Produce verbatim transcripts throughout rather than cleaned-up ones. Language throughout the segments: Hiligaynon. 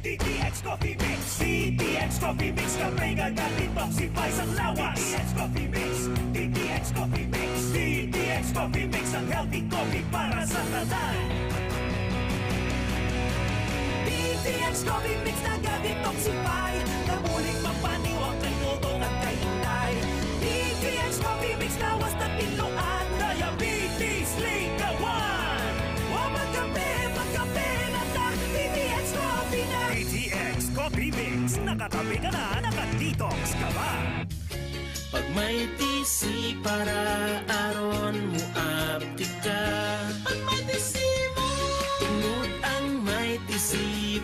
D T X Coffee Mix. D T X Coffee Mix, kape nga ga-detoxify sang lawas. D T X Coffee Mix. D T X Coffee Mix. D T X Coffee Mix, ang healthy coffee para sa tanan. D T X Coffee Mix, naga-detoxify. Nabulig magpaniwang kay tutong at kay inday. D T X Coffee Mix, lawas na tinluan. Diabetes, likawan. Wa magkape, magkape na ta. D T X Coffee na. D T X Coffee Mix. Nakakape ka na, naka-detox ka pa. Pag may T C para aron mo abtik ka. Pag may T C mo. Tungod ang may T C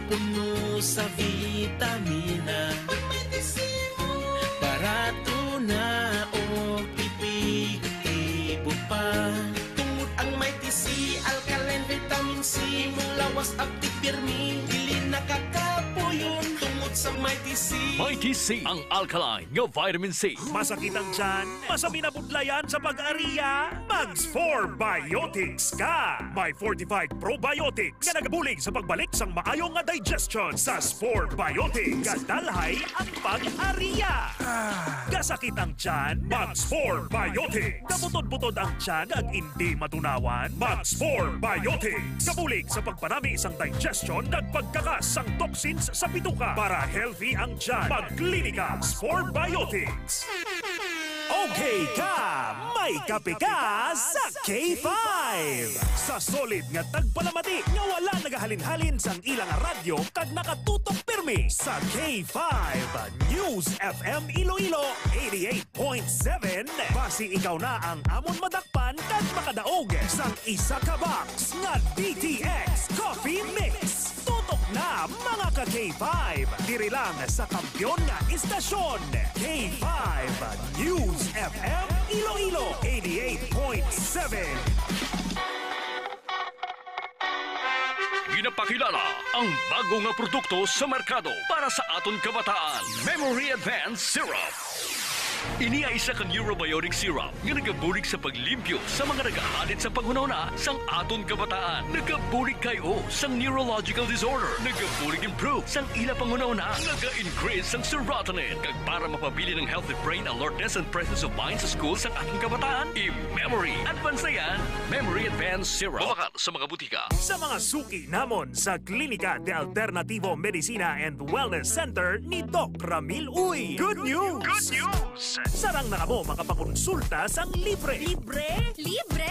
puno sa vitamina. Pag may T C mo. Barato na o epektibo pa. Tungod ang may T C, alkaline vitamin C, mong lawas abtik pirmi, dili nakakapuyon. Tungod sa may T C. May T C, ang alkaline nga vitamin C. Masakit ang tiyan? Masabi na budlayan sa pag-ariya? Mag Spore Biotics ka! May fortified probiotics nga nagabulig sa pagbalik sang maayo nga digestion. Sa Spore Biotics, gadalhay ang pag-ariya. Gasakit ang tiyan? Mag Spore Biotics. Kabutod-butod ang tiyan ag indi matunawan? Mag Spore Biotics. Kabulig sa pagpanami sang digestion kag pagkakas sang toxins sa bituka. Para healthy ang tiyan, mag Klinika Spore Biotics. Okay ka, may kape ka sa K five. Sa solid nga tagpalamati nga wala nagahalin-halin sang ilang radyo kag nakatutok pirmi sa K five News F M Iloilo eighty-eight point seven. Basi ikaw na ang amon madakpan kag makadaog sang isa ka box nga D T X Coffee Mix. Tutok na, mga ka K five. Diri lang sa kampiyon nga istasyon, K five News F M Iloilo eighty-eight point seven. Ginapakilala ang bago nga produkto sa merkado para sa aton kabataan, Memory Advance Syrup. Ini ay isa ka neurobiotic syrup nga nagabulig sa paglimpyo sa mga nagahalit sa panghunahuna sang aton kabataan. Nagabulig kay o sang neurological disorder. Nagabulig improve sang ila panghunahuna. Naga-increase sang serotonin. Kag para mapabilin ang healthy brain alertness and presence of mind sa school sang aton kabataan, i-memory advance na yan. Memory Advance Syrup. Mabakal sa mga butika. Sa mga suki namon sa Klinika de Alternativo Medicina and Wellness Center ni Doc Ramil Uy. Good news! Good news! Sarang na kamo makapakonsulta sang libre. Libre? Libre!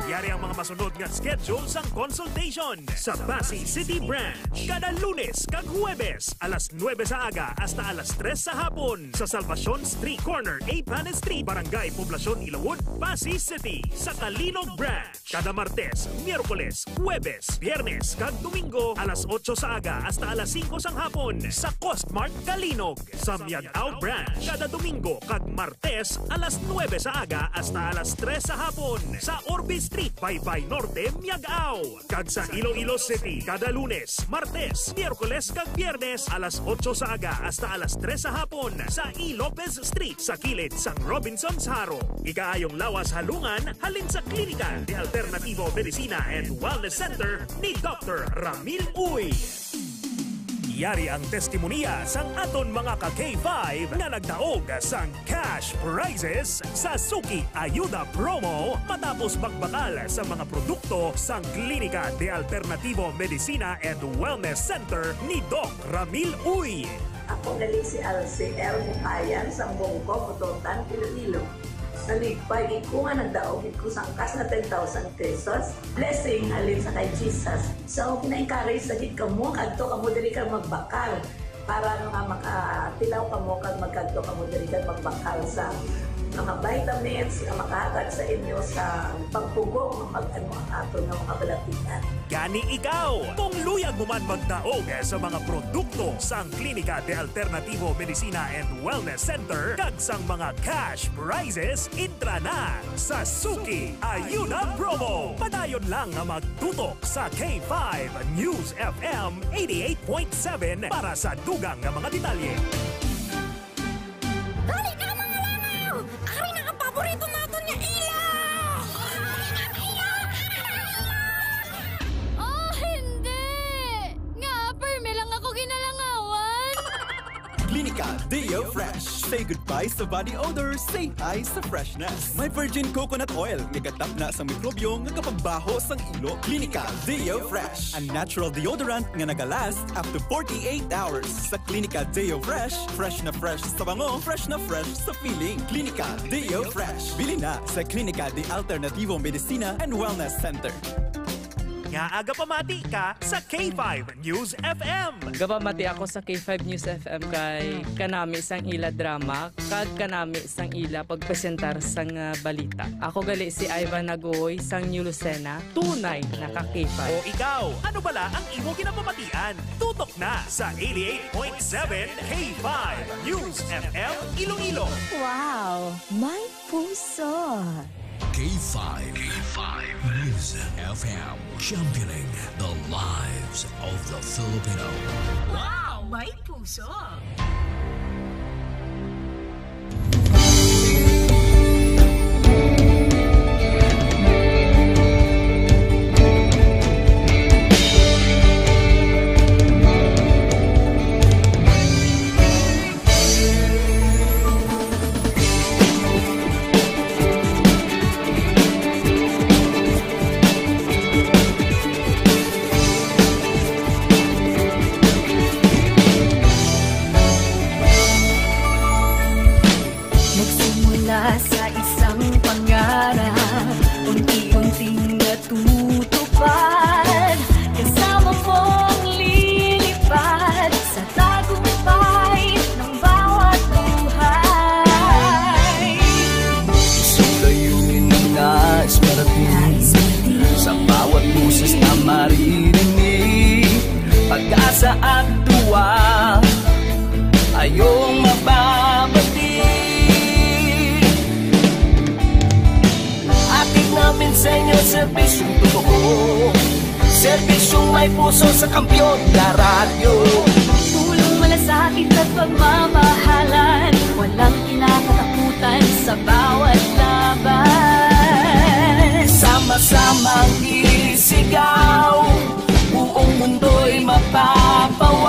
Yari ang mga masunod nga schedule sang consultation. Sa Passi City Branch, kada Lunes kag Huwebes, alas nuebe sa aga hasta alas tres sa hapon, sa Salvacion Street, corner Eighth Street, Barangay Poblacion, Ilawod, Passi City. Sa Calinog Branch, kada Martes, Miyerkules, Huwebes, Biyernes, kag Domingo, alas otso sa aga hasta alas singko sang hapon, sa Costmart Calinog. Sa Miag-ao Branch, kada Domingo kag Martes, alas nuebe sa aga hasta alas tres sa hapon, sa Orbe Street, Baybay Norte, Miag-ao. Kag sa Iloilo City, kada Lunes, Martes, Miyerkules, kag Biyernes, alas otso sa aga hasta alas tres sa hapon, sa E. Lopez Street, sa kilid sang Robinsons Jaro. Ikaayong lawas halungan halin sa Klinika de Alternativo Medicina and Wellness Center ni Doctor Ramil Uy. Yari ang testimonya sang aton mga ka K five nga nagdaog sang cash prizes sa Suki Ayuda Promo matapos magbakal sa mga produkto sang Klinika de Alternativo Medicina and Wellness Center ni Doc Ramil Uy. Ako gali si Alce R. Bukayan sang Bongko, Butotan, Iloilo. Nalipay gid ko nga nagdaog gid ko sang cash nga ten thousand pesos. Blessing halin sa kay Jesus. So, gina-encourage sa gid kamo, kadto kamo diri kag magbakal para nga makatilaw kamo kag magkadto kamo diri kag magbakal sa mga vitamins nga makahatag sa inyo sa pagpugo nga mag-ano ang aton nga mga balatian. Gani ikaw, kung luyag mo man magdaog sa mga produkto sang Klinika de Alternativo Medicina and Wellness Center kag sang mga cash prizes, entra na sa Suki Ayuda Promo. Padayon lang nga magtutok sa K five News F M eighty-eight point seven para sa dugang nga mga detalye. Dali na, mga langaw! Ari na ang paborito naton nga ilaw! Oh, hindi! Nga, permi lang Clinica Deo Fresh. Say goodbye sa body odor, say hi sa freshness. May virgin coconut oil nga gatapna sa mikrobyo nga kapagbaho sang ilo. Clinica Deo Fresh, a natural deodorant nga nagalast up to forty-eight hours. Sa Clinica Deo Fresh, fresh na fresh sa bango, fresh na fresh sa feeling. Clinica Deo Fresh. Bili na sa Clinica de Alternativo Medicina and Wellness Center. Nga aga pamati ka sa K five News F M. Gapamati ako sa K five News F M kay kanami sang ila drama kag kanami sang ila pagpresentar sang, ah, balita. Ako gali si Ivan Nagoy sang New Lucena, tunay na ka K five. O ikaw, ano bala ang imo ginapamatian? Tutok na sa eighty-eight point seven K five News F M Iloilo. Wow, may puso. K five, K five News F M, championing the lives of the Filipino. Wow, may puso. Nagsimula sa isang pangarap, unti-unting natutupad. Kasama mong lilipad sa tagumpay ng bawat buhay. Isang layunin na nais marating, sa bawat boses na maririnig, pag-asa at tuwa ay iyong mababati. Hatid namin sa inyo serbisyong totoo, serbisyong may puso sa Kampiyon na Radyo. Tulong, malasakit at pagmamahalan, walang kinakatakutan sa bawat laban. Sama-samang isigaw, buong mundo'y mapapawaw.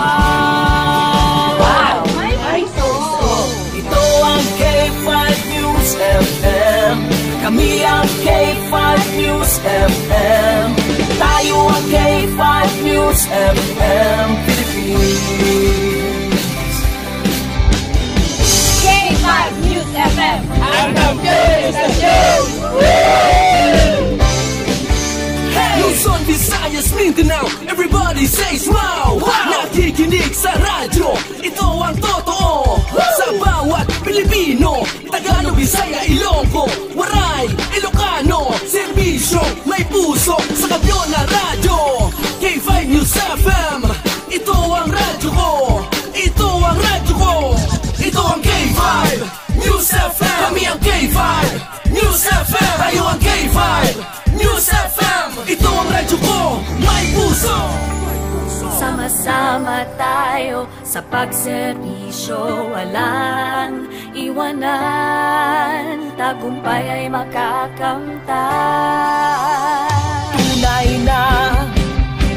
Wow! May puso! Ito ang K five News F M. Kami ang K five News F M. Tayo ang K five News F M Philippines. K five News F M, ang kampiyon sa news! Luzon, Visayas, Mindanao, everybody says wow! Wow! Nakikinig sa radyo, ito ang totoo. Wow! Sa bawat Pilipino, Tagalog, Bisaya, Ilonggo, Waray, Ilocano, serbisyo, may puso, sa kampiyon na radyo. K five News F M, ito ang radyo ko. Ito ang radyo ko. Ito ang K five News F M. Kami ang K five News F M. Tayo ang K five News F M. Ito ang radyo ko. May puso. Sama-sama tayo sa pagserbisyo, walang iwanan, tagumpay ay makakamtan. Tunay na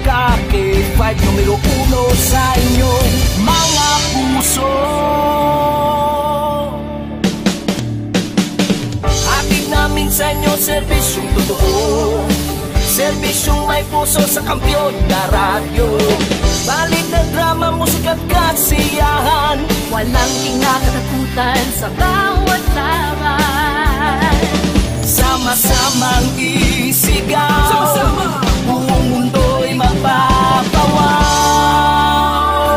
ka K five, numero uno sa inyong mga puso. Hatid namin sa inyo serbisyong totoo, serbisyong may puso sa kampiyon na radyo. Balita, drama, musika at kasiyahan, walang kinakatakutan sa bawat laban. Sama-samang isigaw, sama-sama, buong mundo'y mapapawaw.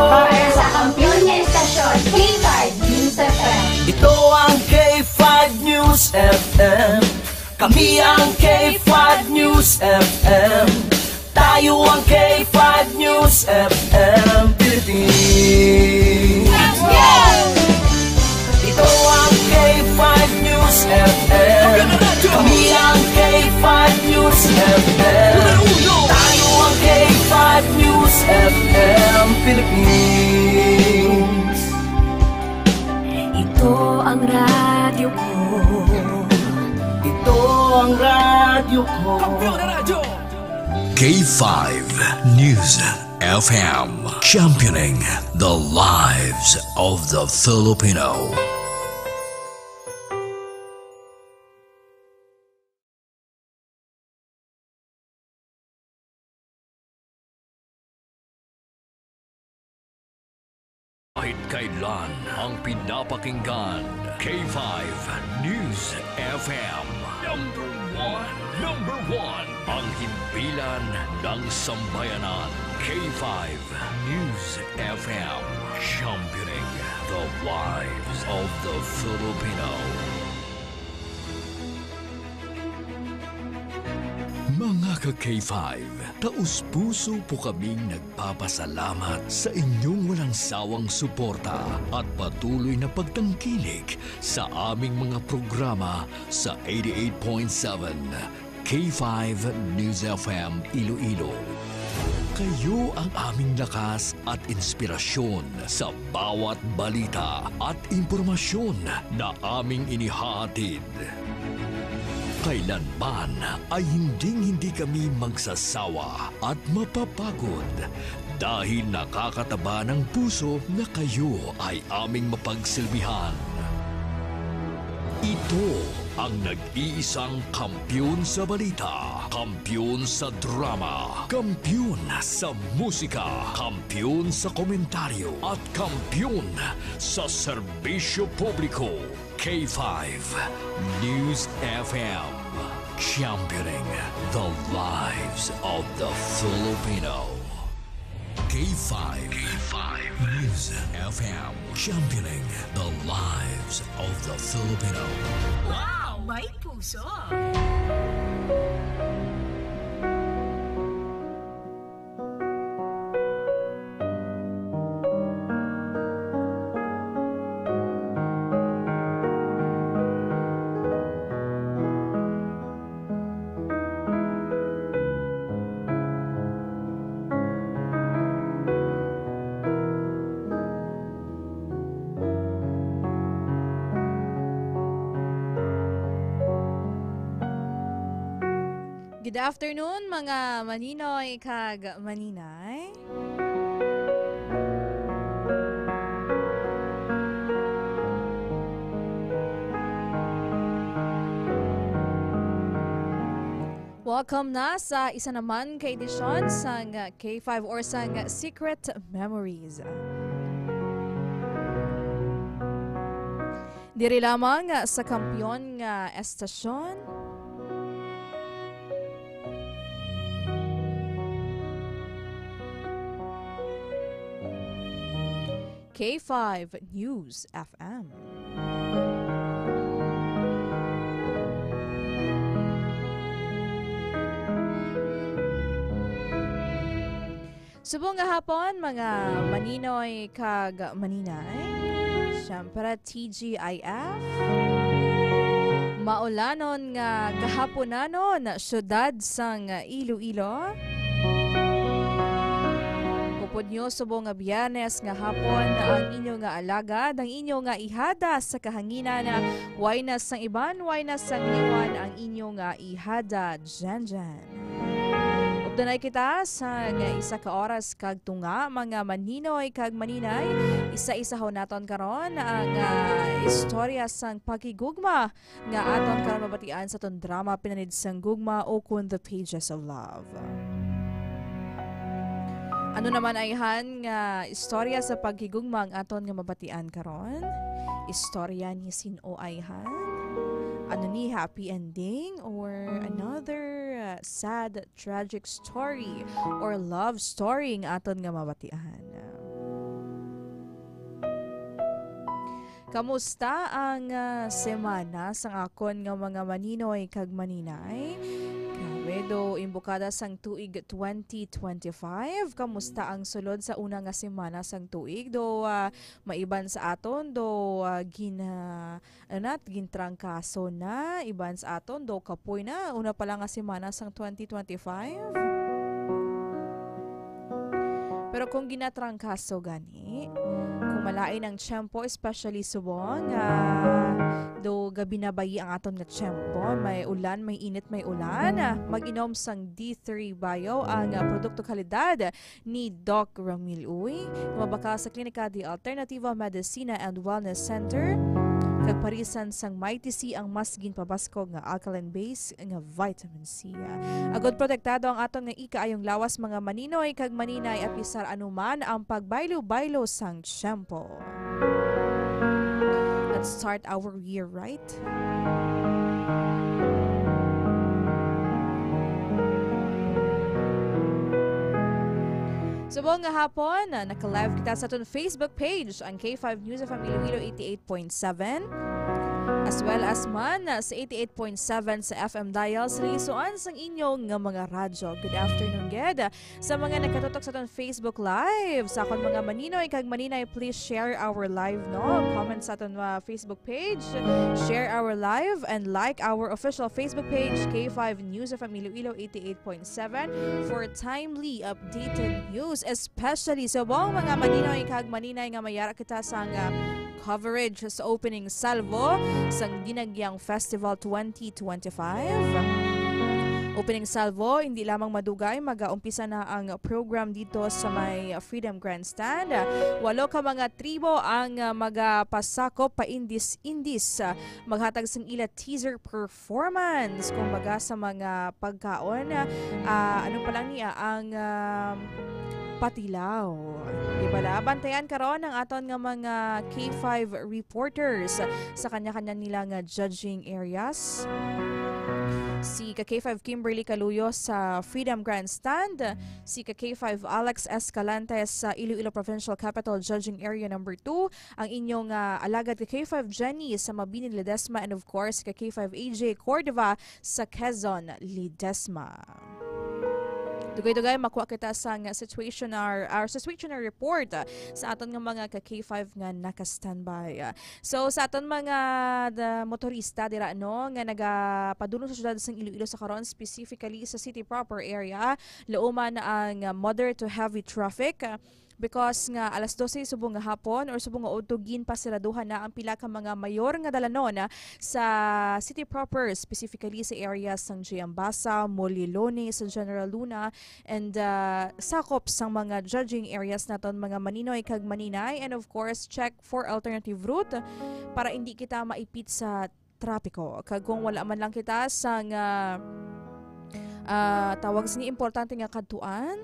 Para sa kampiyon nga estasyon, K five News F M. Ito ang K five News F M. Kami ang K five News F M. Tayo ang K five News F M Philippines. Ito ang K five News F M. Kami ang K five News F M. Tayo ang K five News F M Philippines. Ito ang radyo ko. Ito ang radyo ko. Kampiyon na radyo. K five News F M, championing the lives of the Filipino. Kahit kailan ang pinapakinggan, K five News F M. Number one, number one, ang himpilan ng sambayanan. K five News F M, championing the lives of the Filipino. Mga ka K five, taus-puso po kaming nagpapasalamat sa inyong walang sawang suporta at patuloy na pagtangkilik sa aming mga programa sa eighty-eight point seven K five News F M Iloilo. Kayo ang aming lakas at inspirasyon sa bawat balita at impormasyon na aming inihahatid. Kailanman ay hinding-hindi kami magsasawa at mapapagod dahil nakakataba ng puso na kayo ay aming mapagsilbihan. Ito ang nag-iisang kampiyon sa balita, kampiyon sa drama, kampiyon sa musika, kampiyon sa komentaryo, at kampiyon sa serbisyo publiko. K five News F M, championing the lives of the Filipino. K five, K five News F M, championing the lives of the Filipino. Wow! May puso! Good afternoon, mga maninoy kag maninay. Welcome na sa isa naman ka edisyon sang K five or sang Secret Memories. Diri lamang sa kampiyon nga estasyon, K five News F M. Subong nga hapon, mga maninoy kag maninay. Siyempre, T G I F. Maulanon nga kahaponanon, syudad sang Iloilo. Upod nyo, subong nga Biyernes nga hapon, ang inyo nga alagad, ang inyo nga ihada sa kahanginan, way na sang iban, way na sang liwan, ang inyo nga ihada, Jenjen. Updanay kita sa nga isa ka oras kag tunga, mga maninoy kag maninay. Isa-isahon naton karon ang, ah, istorya sang paghigugma nga aton karon mabatian sa aton drama Pinanid sang Gugma, o kun The Pages of Love. Ano naman ayhan nga istorya sa paghigugma ang aton nga mabatian karon? Istorya ni sin-o ayhan? Ano ni, happy ending or another, uh, sad, tragic story or love story ang aton nga mabatian? Kamusta ang, ah, semana sang akon nga mga maninoy kag maninay? Grabe, do imbukada sang tuig twenty twenty-five. Kamusta ang sulod sa una nga semana sang tuig? Do, ah, maiban sa aton, do, ah, gin-, ah, ano na, gintrangkaso na, iban sa aton, do kapoy na, una pa lang nga semana sang twenty twenty-five. Pero kung ginatrangkaso gani, kung Malain ang tiyempo, especially subong, ah, do gabi na bayi ang aton nga tiyempo. May ulan, may init, may ulan. Ah, mag-inom sang D three Bio, ang, ah, produkto kalidad ni Doc Ramil Uy, nga mabakal sa Klinika de Alternativa Medicina and Wellness Center, kag parisan sang Mighty C ang mas ginpabaskog nga alkaline base nga vitamin C. Agod protektado ang aton nga ikaayong lawas, mga maninoy kag maninay, apisar anuman ang pagbaylo-baylo sang tiyempo. Let's start our year right. Subong nga hapon, ah, naka-live kita sa aton Facebook page, ang K five News F M Iloilo eighty-eight point seven, as well as man, ah, sa eighty-eight point seven sa F M dial sa lilisuan sang inyo nga mga radyo. Good afternoon, gid, ah, sa mga nagkatutok sa aton Facebook Live. Sa akon mga maninoy kag maninay, please share our live, no? Comment sa aton, ah, Facebook page, share our live, and like our official Facebook page, K five News F M Iloilo eighty-eight point seven, for timely updated news, especially subong mga maninoy kag maninay nga mayara kita sang, ah, coverage sa opening salvo sang Dinagyang Festival twenty twenty-five. Opening salvo, hindi lamang madugay, mag-aumpisa na ang program dito sa may Freedom Grandstand. Walo ka mga tribo ang, ah, magapasakop paindis-indis, ah, maghatag sang ila teaser performance, kumbaga, sa mga pagkaon. Ah, ano pa lang niya, ang, um, patilaw. Di ba la? Bantayan karon ang aton nga mga K five reporters sa kanya-kanya nila nga judging areas. Si ka K five Kimberly Caluyo sa Freedom Grandstand, si ka K five Alex Escalante sa Iloilo Provincial Capitol Judging Area Number Two, ang inyong, ah, alagad ka K five Jenny sa Mabini, Ledesma, and of course, ka K five A J Cordova sa Quezon, Ledesma. Dugay-dugay makuha kita sang situational, our situational report, ah, sa aton nga mga ka K five nga naka-standby. Ah, so, sa aton mga, the, motorista dira, no, nga nagapadulong sa siyudad sang Iloilo sa karon, specifically sa city proper area, lauman ang, ah, moderate to heavy traffic, ah, because nga alas dose subong nga hapon or subong nga udto, ginpasiraduhan na ang pila ka mga mayor nga dalanon, ah, sa city proper, specifically sa areas sang J. Ambasa, Molilone, sa General Luna, and, ah, sakop sang mga judging areas naton, mga maninoy kag maninay. And of course, check for alternative route para hindi kita maipit sa trapiko. Kag kung wala man lang kita sang, ah, ah, tawag sini, importante nga kadtuan,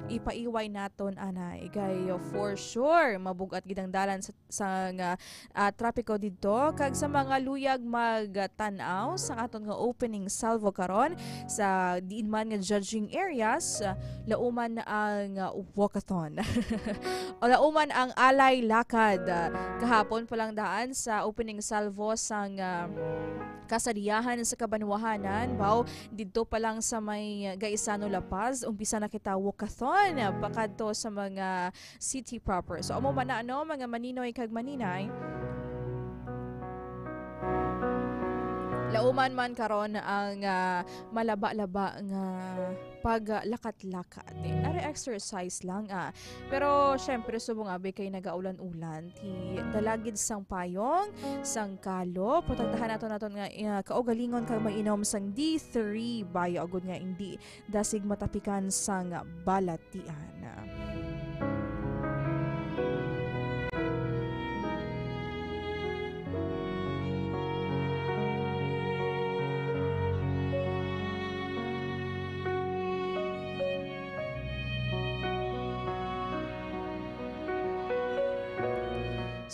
ipaiway naton anay. Kay for sure, mabug-at gid ang dalan sa, sang, ah, ah, trapiko didto. Kag sa mga luyag magtan-aw sa aton nga opening salvo karon, sa diin man nga judging areas, ah, lauman ang, ah, walkathon. O, lauman ang alay lakad. Ah, kahapon pa lang daan sa opening salvo sang, ah, Kasadiyahan sa Kabanwahanan, baw, didto pa lang sa may Gaisano, La Paz, umpisa na kita walkathon, ah, pakadto sa mga city proper. So, amo man na, ano, mga maninoy kag maninay. Lauman man karon ang, ah, malaba-laba nga paglakat-lakat. Are exercise lang, ah. Pero, syempre, subong abi kay nagaulan-ulan, ti dala gid sang payong, sang kalo, protektahan naton, naton nga, ah, kaugalingon kag mainom sang D three Bio, agud nga indi dasig matapikan sang balatian.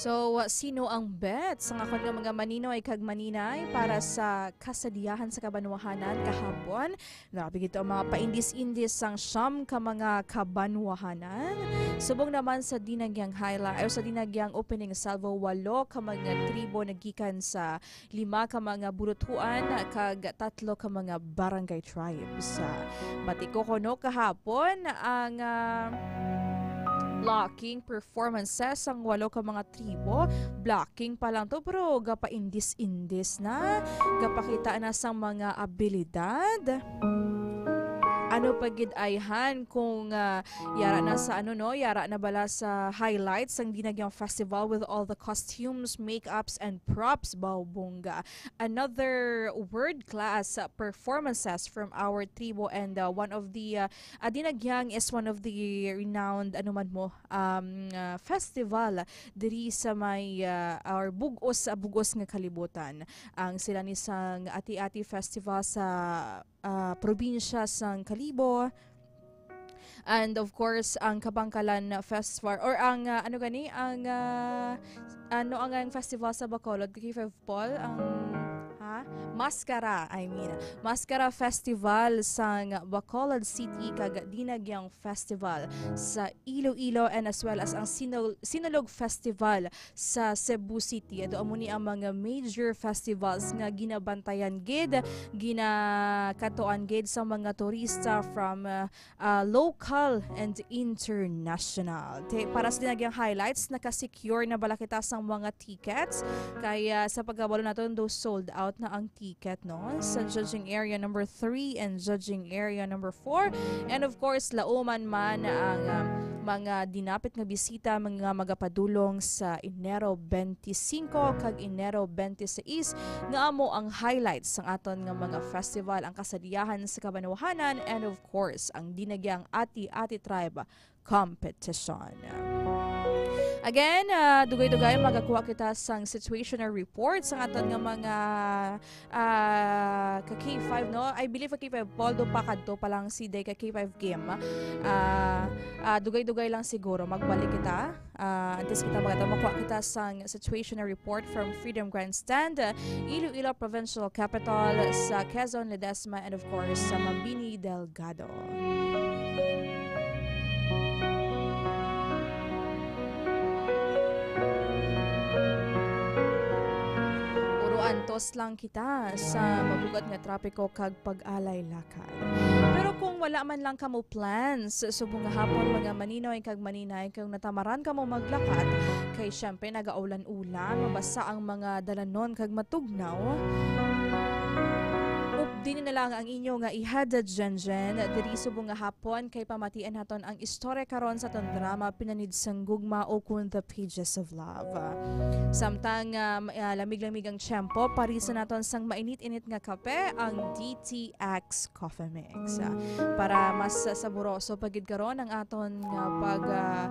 So, sino ang bet sang akon nga mga maninoy kag maninay para sa Kasadiyahan sa Kabanwahanan kahapon? Grabe gid to, mga paindis-indis sang siyam ka mga kabanwahanan. Subong naman sa Dinagyang Highlight, o sa Dinagyang Opening Salvo, walo ka mga tribo nagikan sa lima ka mga bulutuan kag tatlo ka mga barangay tribes. Bati ko kuno kahapon ang, ah, locking performances sang walo ka mga tribo. Blocking pa lang to, pero gapaindis-indis na. Gapakita na sang mga abilidad. Ano pa gid ayhan kung, ah, yara na sa ano, no? Yara na bala sa highlights sang Dinagyang Festival with all the costumes, makeups, and props. Baw, bongga. Another world-class, uh, performances from our tribo, and, uh, one of the, uh, uh, Dinagyang is one of the renowned, ano man mo, um, uh, festival diri sa may, uh, or bug-os, uh, bug-os nga kalibutan. Ang sila ni sang Ati-Ati Festival sa, uh, probinsya sang Kalibo. And of course, ang Kabangkalan Festival, or ang, uh, ano gani, ang, uh, ano ang, ang festival sa Bacolod, K five Paul, ang, ha? Maskara, I mean, Maskara Festival sang Bacolod City kag Dinagyang Festival sa Iloilo, and as well as ang Sinul-, Sinulog Festival sa Cebu City. Ato amo ni ang mga major festivals nga ginabantayan gid, ginakatuan gid sa mga turista from, uh, uh, local and international. Te, para sa Dinagyang highlights, nakasecure na bala kita sang mga tickets. Kaya sa pagkabalo naton, do sold out na ang ticket, no? Sa judging area number three and judging area number four. And of course, lauman man ang, um, mga dinapit nga bisita, mga magapadulong sa Enero twenty-five kag Enero twenty-six, nga amo ang highlights sang aton nga mga festival, ang kasaliyahan sa kabanwahanan, and of course, ang Dinagyang Ati-Ati Tribe Competition. Again, ah, dugay-dugay magakuha kita sang situational report sa aton nga mga, ah, ka K five, no? I believe ka K five, Paul, do pa kadto pa lang si day ka K five game. Ah, ah, dugay-dugay lang siguro magbalik kita. Ah, antes kita magata, makuha kita sang situational report from Freedom Grandstand, ah, Iloilo Provincial Capital, sa Quezon, Ledesma, and of course, sa Mabini Delgado. Puro antos lang kita sa mabugat nga trapiko kag pag-alay lakay. Pero kung wala man lang kamo plans subong nga hapon, mga maninoy kag maninay, kung natamaran kamo maglakat, kay syempre nagaulan-ulan, mabasa ang mga dalanon kag matugnaw, updi na lang ang inyo nga ihada Jenjen diri subong nga hapon, kay pamatian naton ang istorya karon sa aton drama Pinanid sang Gugma, o kun The Pages of Love. Samtang, um, ah, lamig-lamig ang tiyempo, parisa naton sang mainit-init nga kape, ang D T X Coffee Mix. Ah, para mas saboroso pa gid karon ang aton nga pag, ah,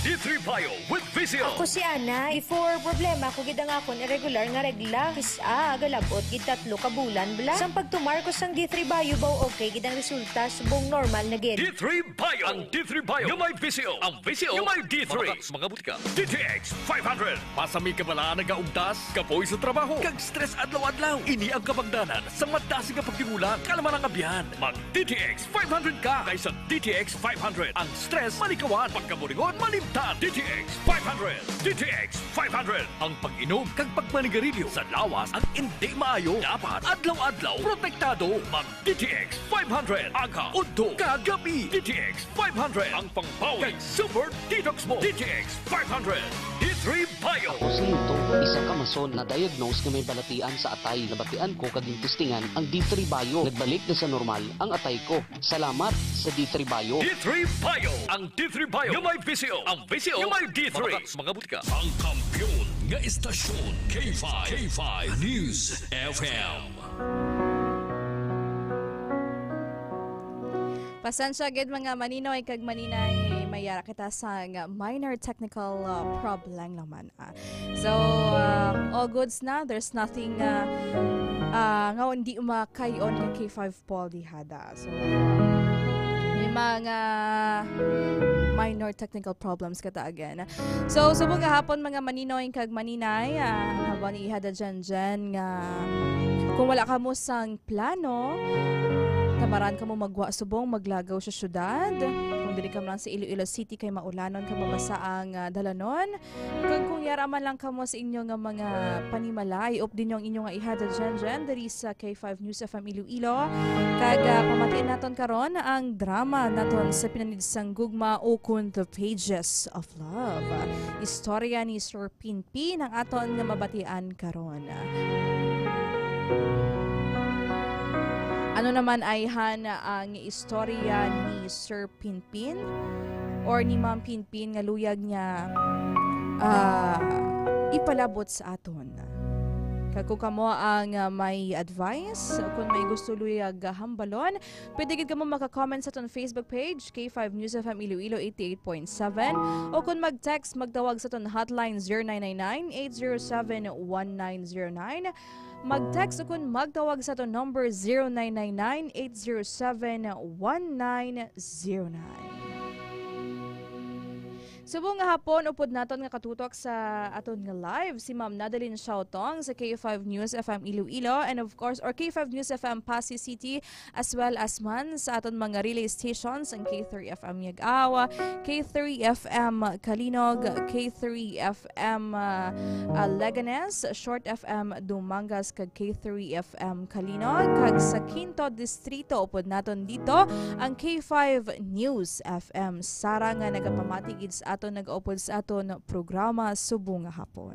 D three Bio with Visio. Ako si Ana. Before, problema ko gid ang akon irregular nga regla. Kis-a, galabot gid tatlo ka bulan bala. Sang pagtumar ko sang D three Bio, baw okay gid ang resulta, subong normal na gid. D three Bio. Ang D three Bio nga may Visio. Ang Visio nga may D three. Mga, mga butika. D T X five hundred. Pasami ka bala nagaugtas, kapoy sa trabaho, kag stress adlaw-adlaw. Ini ang kabangdanan sang madasig nga pagtingulang, kalma nga abyan. Mag D T X five hundred ka, kay sa D T X five hundred, ang stress malikawan, pagkaburingon malimtan. D T X five hundred. D T X five hundred. Ang pag-inom kag pagmanigarilyo sa lawas ang indi maayo. Dapat adlaw-adlaw protektado. Mag D T X five hundred, aga, udto, kag gabi. D T X five hundred, ang pangbawi kag super detox mo. D T X five hundred, D three Bio. Ako si Lito, isa ka mason na diagnose nga may balatian sa atay. Nabatian ko kag gintistingan ang D three Bio. Nagbalik na sa normal ang atay ko. Salamat sa D three Bio. D three Bio. Ang D three Bio nga may Visio. Ang Visio nga may D three. Mga, mga butika. Ang kampiyon nga istasyon, K five. K five News F M. Pasensya gid, mga maninoy kag maninay, may yara kita sa nga minor technical, uh, problem lang man. Ah. So, uh, all goods na. There's nothing, uh, uh, nga hindi makay-on ka K five Paul Dihada. So, may mga minor technical problems kita again. So, subong gahapon, mga maninoy kag maninay, ah, habang ni Ihada Jenjen nga kung wala kamo sang plano, tamaran kamo magwa subong maglagaw sa syudad. Kung Diri ka man lang sa Iloilo City kay maulanon kag mabasa ang, ah, dalanon. Kag kung yara man lang kamo sa inyo nga mga panimalay, updon niyo ang inyo nga ihada Jenjen diri sa K five News F M Iloilo. Kag, ah, pamatian naton karon ang drama naton sa Pinanid sang Gugma, ukon The Pages of Love. Istorya ni Sir Pinpin ang aton nga mabatian karon. Ano naman ayhan ang istorya ni Sir Pinpin or ni Ma'am Pinpin nga luyag niya, ah, ipalabot sa aton? Kag kung kamo ang, ah, may advice, kung may gusto luyag, ah, hambalon, pwede gid kamo maka-comment sa aton Facebook page, K five News F M Iloilo eighty-eight point seven, o kung mag-text, magtawag sa aton hotline zero nine nine nine, eight zero seven, one nine zero nine. Mag-text o kung magtawag sa aton number zero nine nine nine, eight zero seven, one nine zero nine. Subong nga hapon, upod naton nga katutok sa aton nga live, si Ma'am Nadalyn Xiaotong sa K five News F M Iloilo, and of course, or K five News F M Passi City, as well as man sa aton mga relay stations, ang K three F M Yag-aw, K three F M Kalinog, K three F M, ah, ah, Leganes, Short F M Dumangas, kag K three F M Kalinog, kag sa Quinto Distrito, upod naton dito ang K five News F M Sara nga nagapamati gid sa aton, nagaupod sa aton programa subong nga hapon.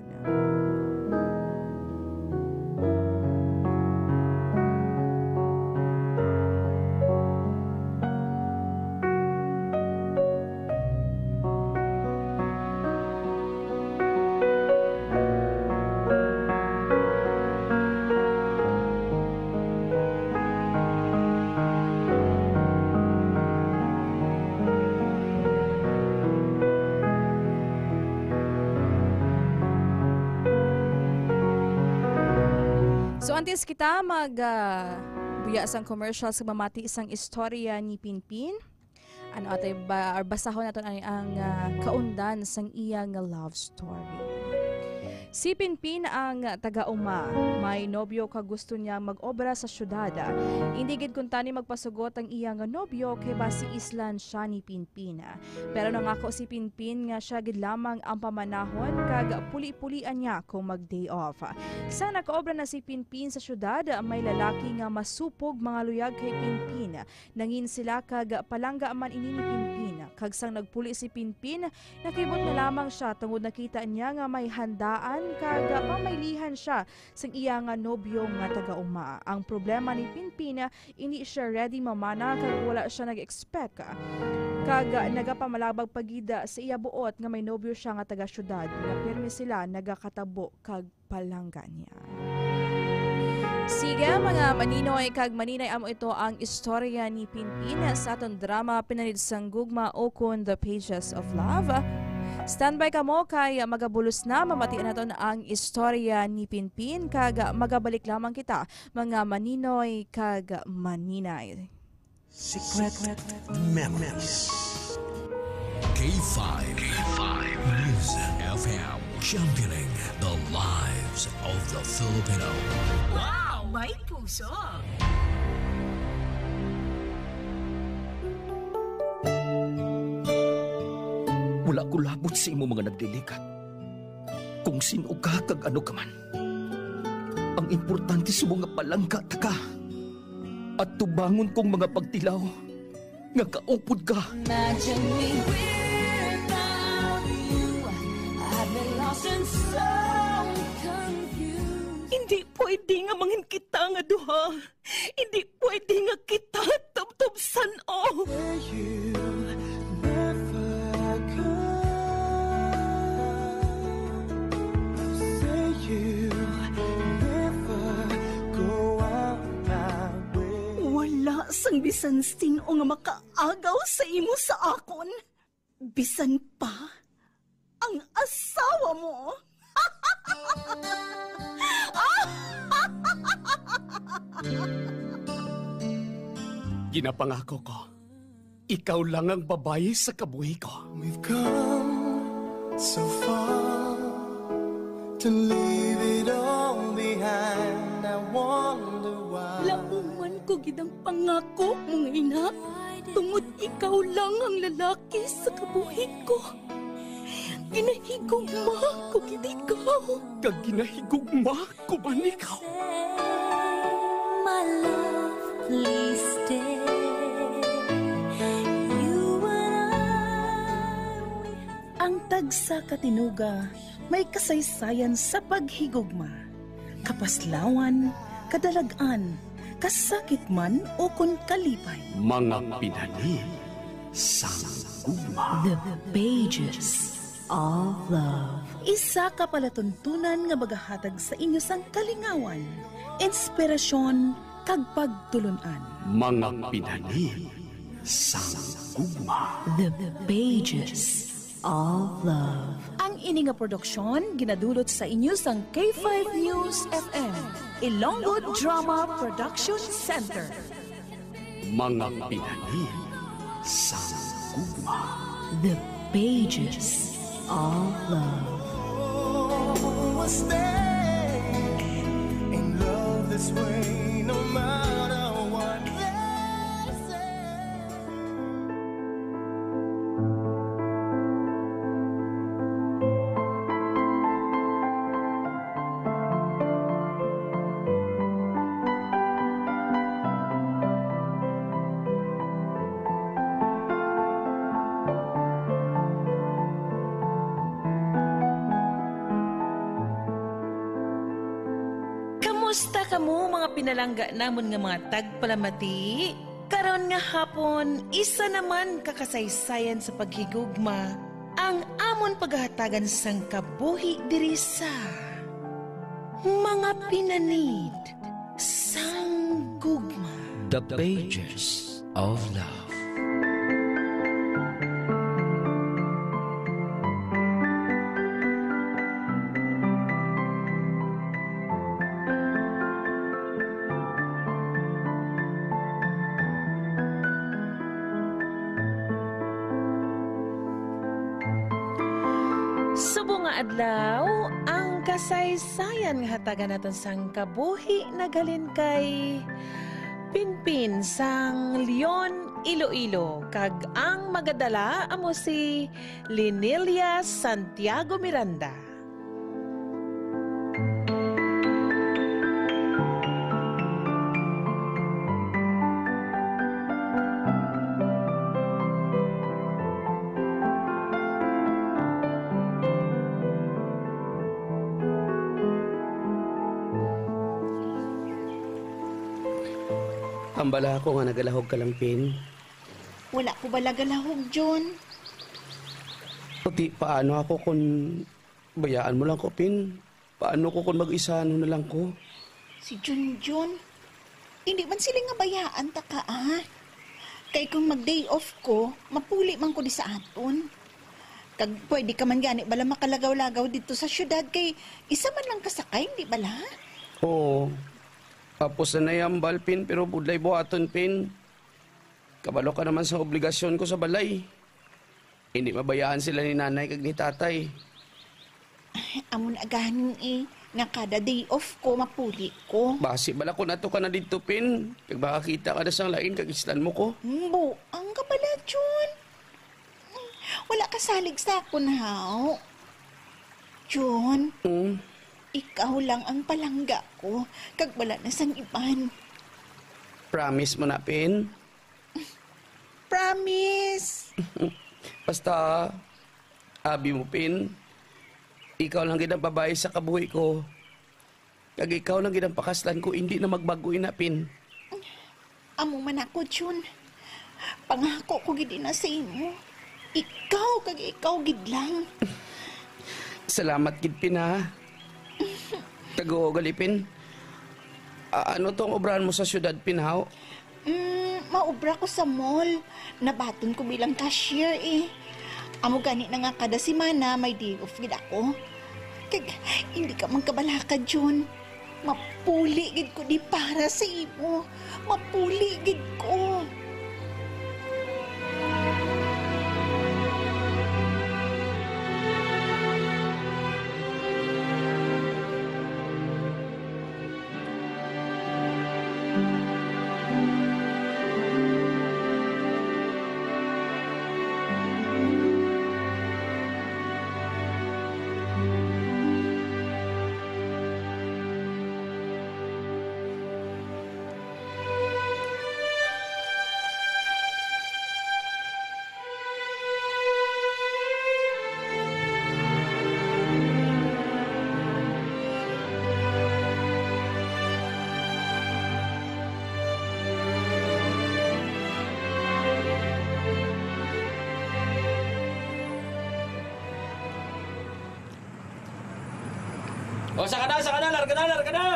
So, antes kita mag, ah, buya sang commercial, sa mamati sang istorya ni Pinpin, ano atay ba, or basahon naton ang, ang, ah, kaundan sang iya nga love story. Si Pinpin ang taga-uma, may nobyo kag gusto niya mag-obra sa syudad. Hindi gid kuntani magpasugot ang iya nga nobyo kay basi islan siya ni Pinpin. Pero nangako si Pinpin nga siya gid lamang ang pamanahon kag puli-pulian niya kung mag-day off. Sang nakaobra na si Pinpin sa syudad, may lalaki nga masupog mangaluyag kay Pinpin. Nangin sila kag palangga man ini ni Pinpin. Kag sang nagpuli si Pinpin, nakibot na lamang siya tungod nakita niya nga may handaan kag pamaylihan siya sang iya nga nobyo nga taga-uma. Ang problema ni Pinpin, indi siya ready mamana kag wala siya nag-expect. Kag nagapamalabag pa gid sa iya buot nga may nobyo siya nga taga-syudad, nga pirmi sila nagakatabo kag palangga niya. Sige, mga maninoy kag maninay, amo ito ang istorya ni Pinpin sa aton drama Pinanid sang Gugma, ukon The Pages of Love. Standby kamo kay magabulos na, mamatian naton ang istorya ni Pinpin, kag magabalik lamang kita, mga maninoy kag maninay. Secret Memories. K five. K five News F M, championing the lives of the Filipino. Wow! May puso! Wala ko labot sa imo mga nagliligat. Kung sin-o ka kag ano ka man, ang importante subong nga palangga ta ka. At tubangon kong mga pagtilaw nga kaupod ka. Imagine me without you. I've been lost and so confused. Hindi pwede nga mangin kita nga duha. Hindi pwede nga kita tubtob san-o. Say you never go. Say you never go out my way. Wala sang bisan sin-o nga makaagaw sa imo sa akon. Bisan pa ang asawa mo. Ginapangako ko, ikaw lang ang babayi sa kabuhi ko. We've come so far to leave it all behind. I wonder why. Lauman ko gid ang pangako mo nga ina. Tungod ikaw lang ang lalaki sa kabuhi ko. Ginahigugma ko gid ikaw. Kag ginahigugma ko man ikaw. My love, please stay. You and I, we Ang tagsa ka tinuga may kasaysayan sa paghigugma, kapaslawan, kadalag-an, kasakit man ukon kalipay. Mga pinanid sang gugma. The Pages of Love. Isa ka palatuntunan nga magahatag sa inyo sang kalingawan, inspirasyon, kag pagtulon-an. Mga pinanid sang gugma. The Pages of Love. Ang ini nga produksyon ginadulot sa inyo sang K five News F M, Ilonggo Drama Production Center. Mga pinanid sang gugma. The Pages of Love. We'll stay in love this way, no matter what they say. Kamusta kamo, mga pinalangga namon nga mga tagpalamati? Karon nga hapon, isa naman ka kasaysayan sa paghigugma ang amon paghahatagan sang kabuhi diri sa Mga Pinanid sang Gugma. The Pages of Love. Subong nga adlaw, ang kasaysayan nga hatagan naton sang kabuhi naghalin kay Pinpin sang Leon, Iloilo, kag ang magadala amo si Linelia Santiago Miranda. Hambala ako nga nagalahog ka lang, Pin. Wala ko bala galahog, Jun. Puti, paano ako kung bayaan mo lang ko, Pin? Paano ko kung mag-isa na lang ko? Si Junjun, hindi man sila nga bayaan ta ka, ah. Kay kung mag-day off ko, mapuli man ko di sa aton. Kag pwede ka man gani bala makalagaw-lagaw didto sa syudad kay isa man lang ka sakay, di bala? Oo. Tapos na nayambal, Pin, pero budlay buhaton, Pin. Kabalo ka naman sa obligasyon ko sa balay. Hindi mabayaan sila ni nanay kag ni tatay. Ay, amo na gani eh, nga kada day off ko, mapuli ko. Basi bala kung ato ka na didto, Pin, kag makakita ka na sang lain kag islan mo ko. Mbo, ang kabala, Jun. Wala ka salig sa akon, haw. Jun, Hmm? ikaw lang ang palangga ko, kag wala na sang iban. Promise mo na, Pin? Promise! Basta, abi mo, Pin, ikaw lang gid ang babayi sa kabuhi ko. Kag ikaw lang gid ang pakaslan ko, hindi na magbag-o ina, Pin. Amo man ako, Jun. Pangako ko gid ina sa imo. Ikaw kag ikaw gid lang. Salamat gid, Pin, ha. Tago, gali, Pin. A-, ano tong obrahan mo sa syudad, Pin, haw? Mm, maobra ko sa mall. Nabaton ko bilang cashier, eh. Amo gani na nga kada semana may day off gid ako. Kag hindi ka man kabalaka, Jun. Mapuli gid ko di para sa imo. Mapuli gid ko. O, saka na, saka na, larga na, larga na!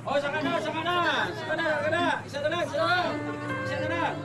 O, saka na, saka na! Saka na, larga na! Isa na lang, isa na lang! Isa na lang!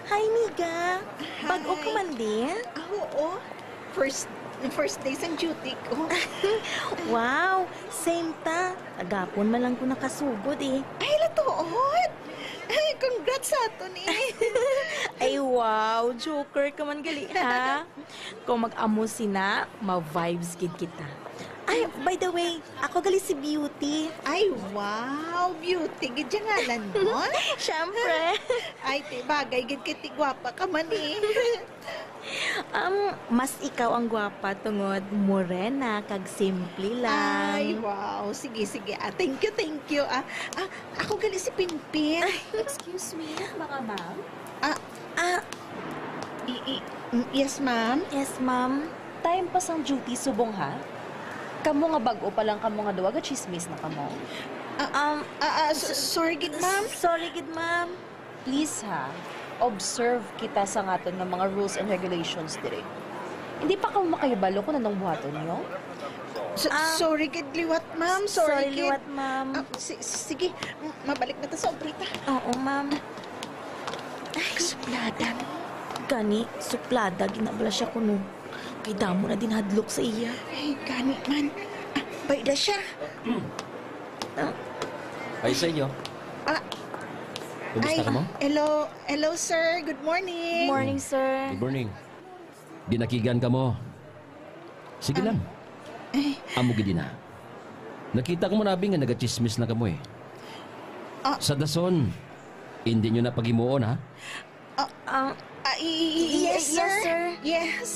Hi, miga. Bag-o ka Hi. man din? Ah, oo. First, first day sang duty ko. Wow, same ta. Agapon man lang ko nakasugod eh. Ay, latuod! Ay, congrats sa aton eh. Ay, wow, joker ka man gali, ha? Kung mag-amo sina, ma-vibes gid kita. Ay, by the way, ako gali si Beauty. Ay, wow! Beauty gid yung ngalan mo? Siyempre. Ay, ti, bagay gid kay ti gwapa ka man eh. Um, mas ikaw ang gwapa tungod morena kag simple lang. Ay, wow. Sige, sige. Ah, thank you, thank you. Ah, ah, ako gali si Pinpin. Excuse me, mga ma'am? Ah, Ah, i-, i-, mm, yes, ma'am. Yes, ma'am. Time pa sang duty subong, ha? Kamo nga bag-o pa lang kamo nga duha, gachismis na kamo. Ah, Um, ah, ah, s-, s-, sorry gid, ma'am. Sorry gid, ma'am. Please, ha? Observe kita sa ngaton nga mga rules and regulations diri. Hindi pa kamo makahibalo kung anong buhaton niyo? S-, Ah, sorry gid liwat, ma'am. Sorry sorry gid. liwat, ma'am. Ah, si-, sige, m-, mabalik na ta sa obra ta. Oo, ma'am. Ay, suplada. Gani, suplada, ginabala siya kuno. Kay damo na din hadlok sa iya. Ay, gani man. Ah, bay da siya. Ah. Ay, sa inyo. Ah. Kumusta Ay, ka mo? Hello. Hello, sir. Good morning. Good morning, sir. Good morning. Ginakigan ka mo. Sige Ah. lang. Eh. Amo gid na. Nakita ko mo nabi nga nagachismis lang kamo eh. Ah. Sa dason, hindi nyo na paghimuon, ha? Ah, Ah, ah, i-, i-, i-, yes, yes, sir. sir. Yes.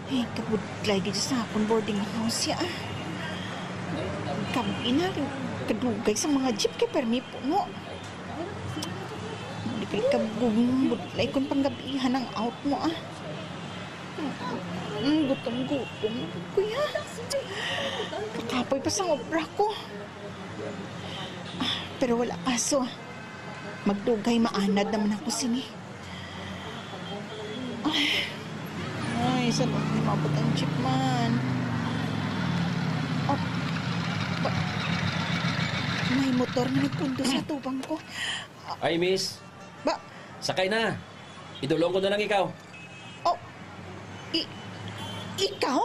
Ay, kabudlay gid sa akon boarding house ya, ah. Kab-i na, kadugay sa mga jeep kay permi puno. Di kay kabudlay kon panggabihan ang out mo, ah. Mm, gutom-gutom, kuya. Kakapoy pa sang obra ko. Ah, pero wala kaso, ah. Magdugay maanad naman ako sini. Ay. Ay, sa loob ni maabot ang jeep man. Oh. Ba-, may motor na nagpundo sa tubang ko. Ay, miss. Ba? Sakay na. Idulong ko na lang ikaw. Oh. I-, ikaw?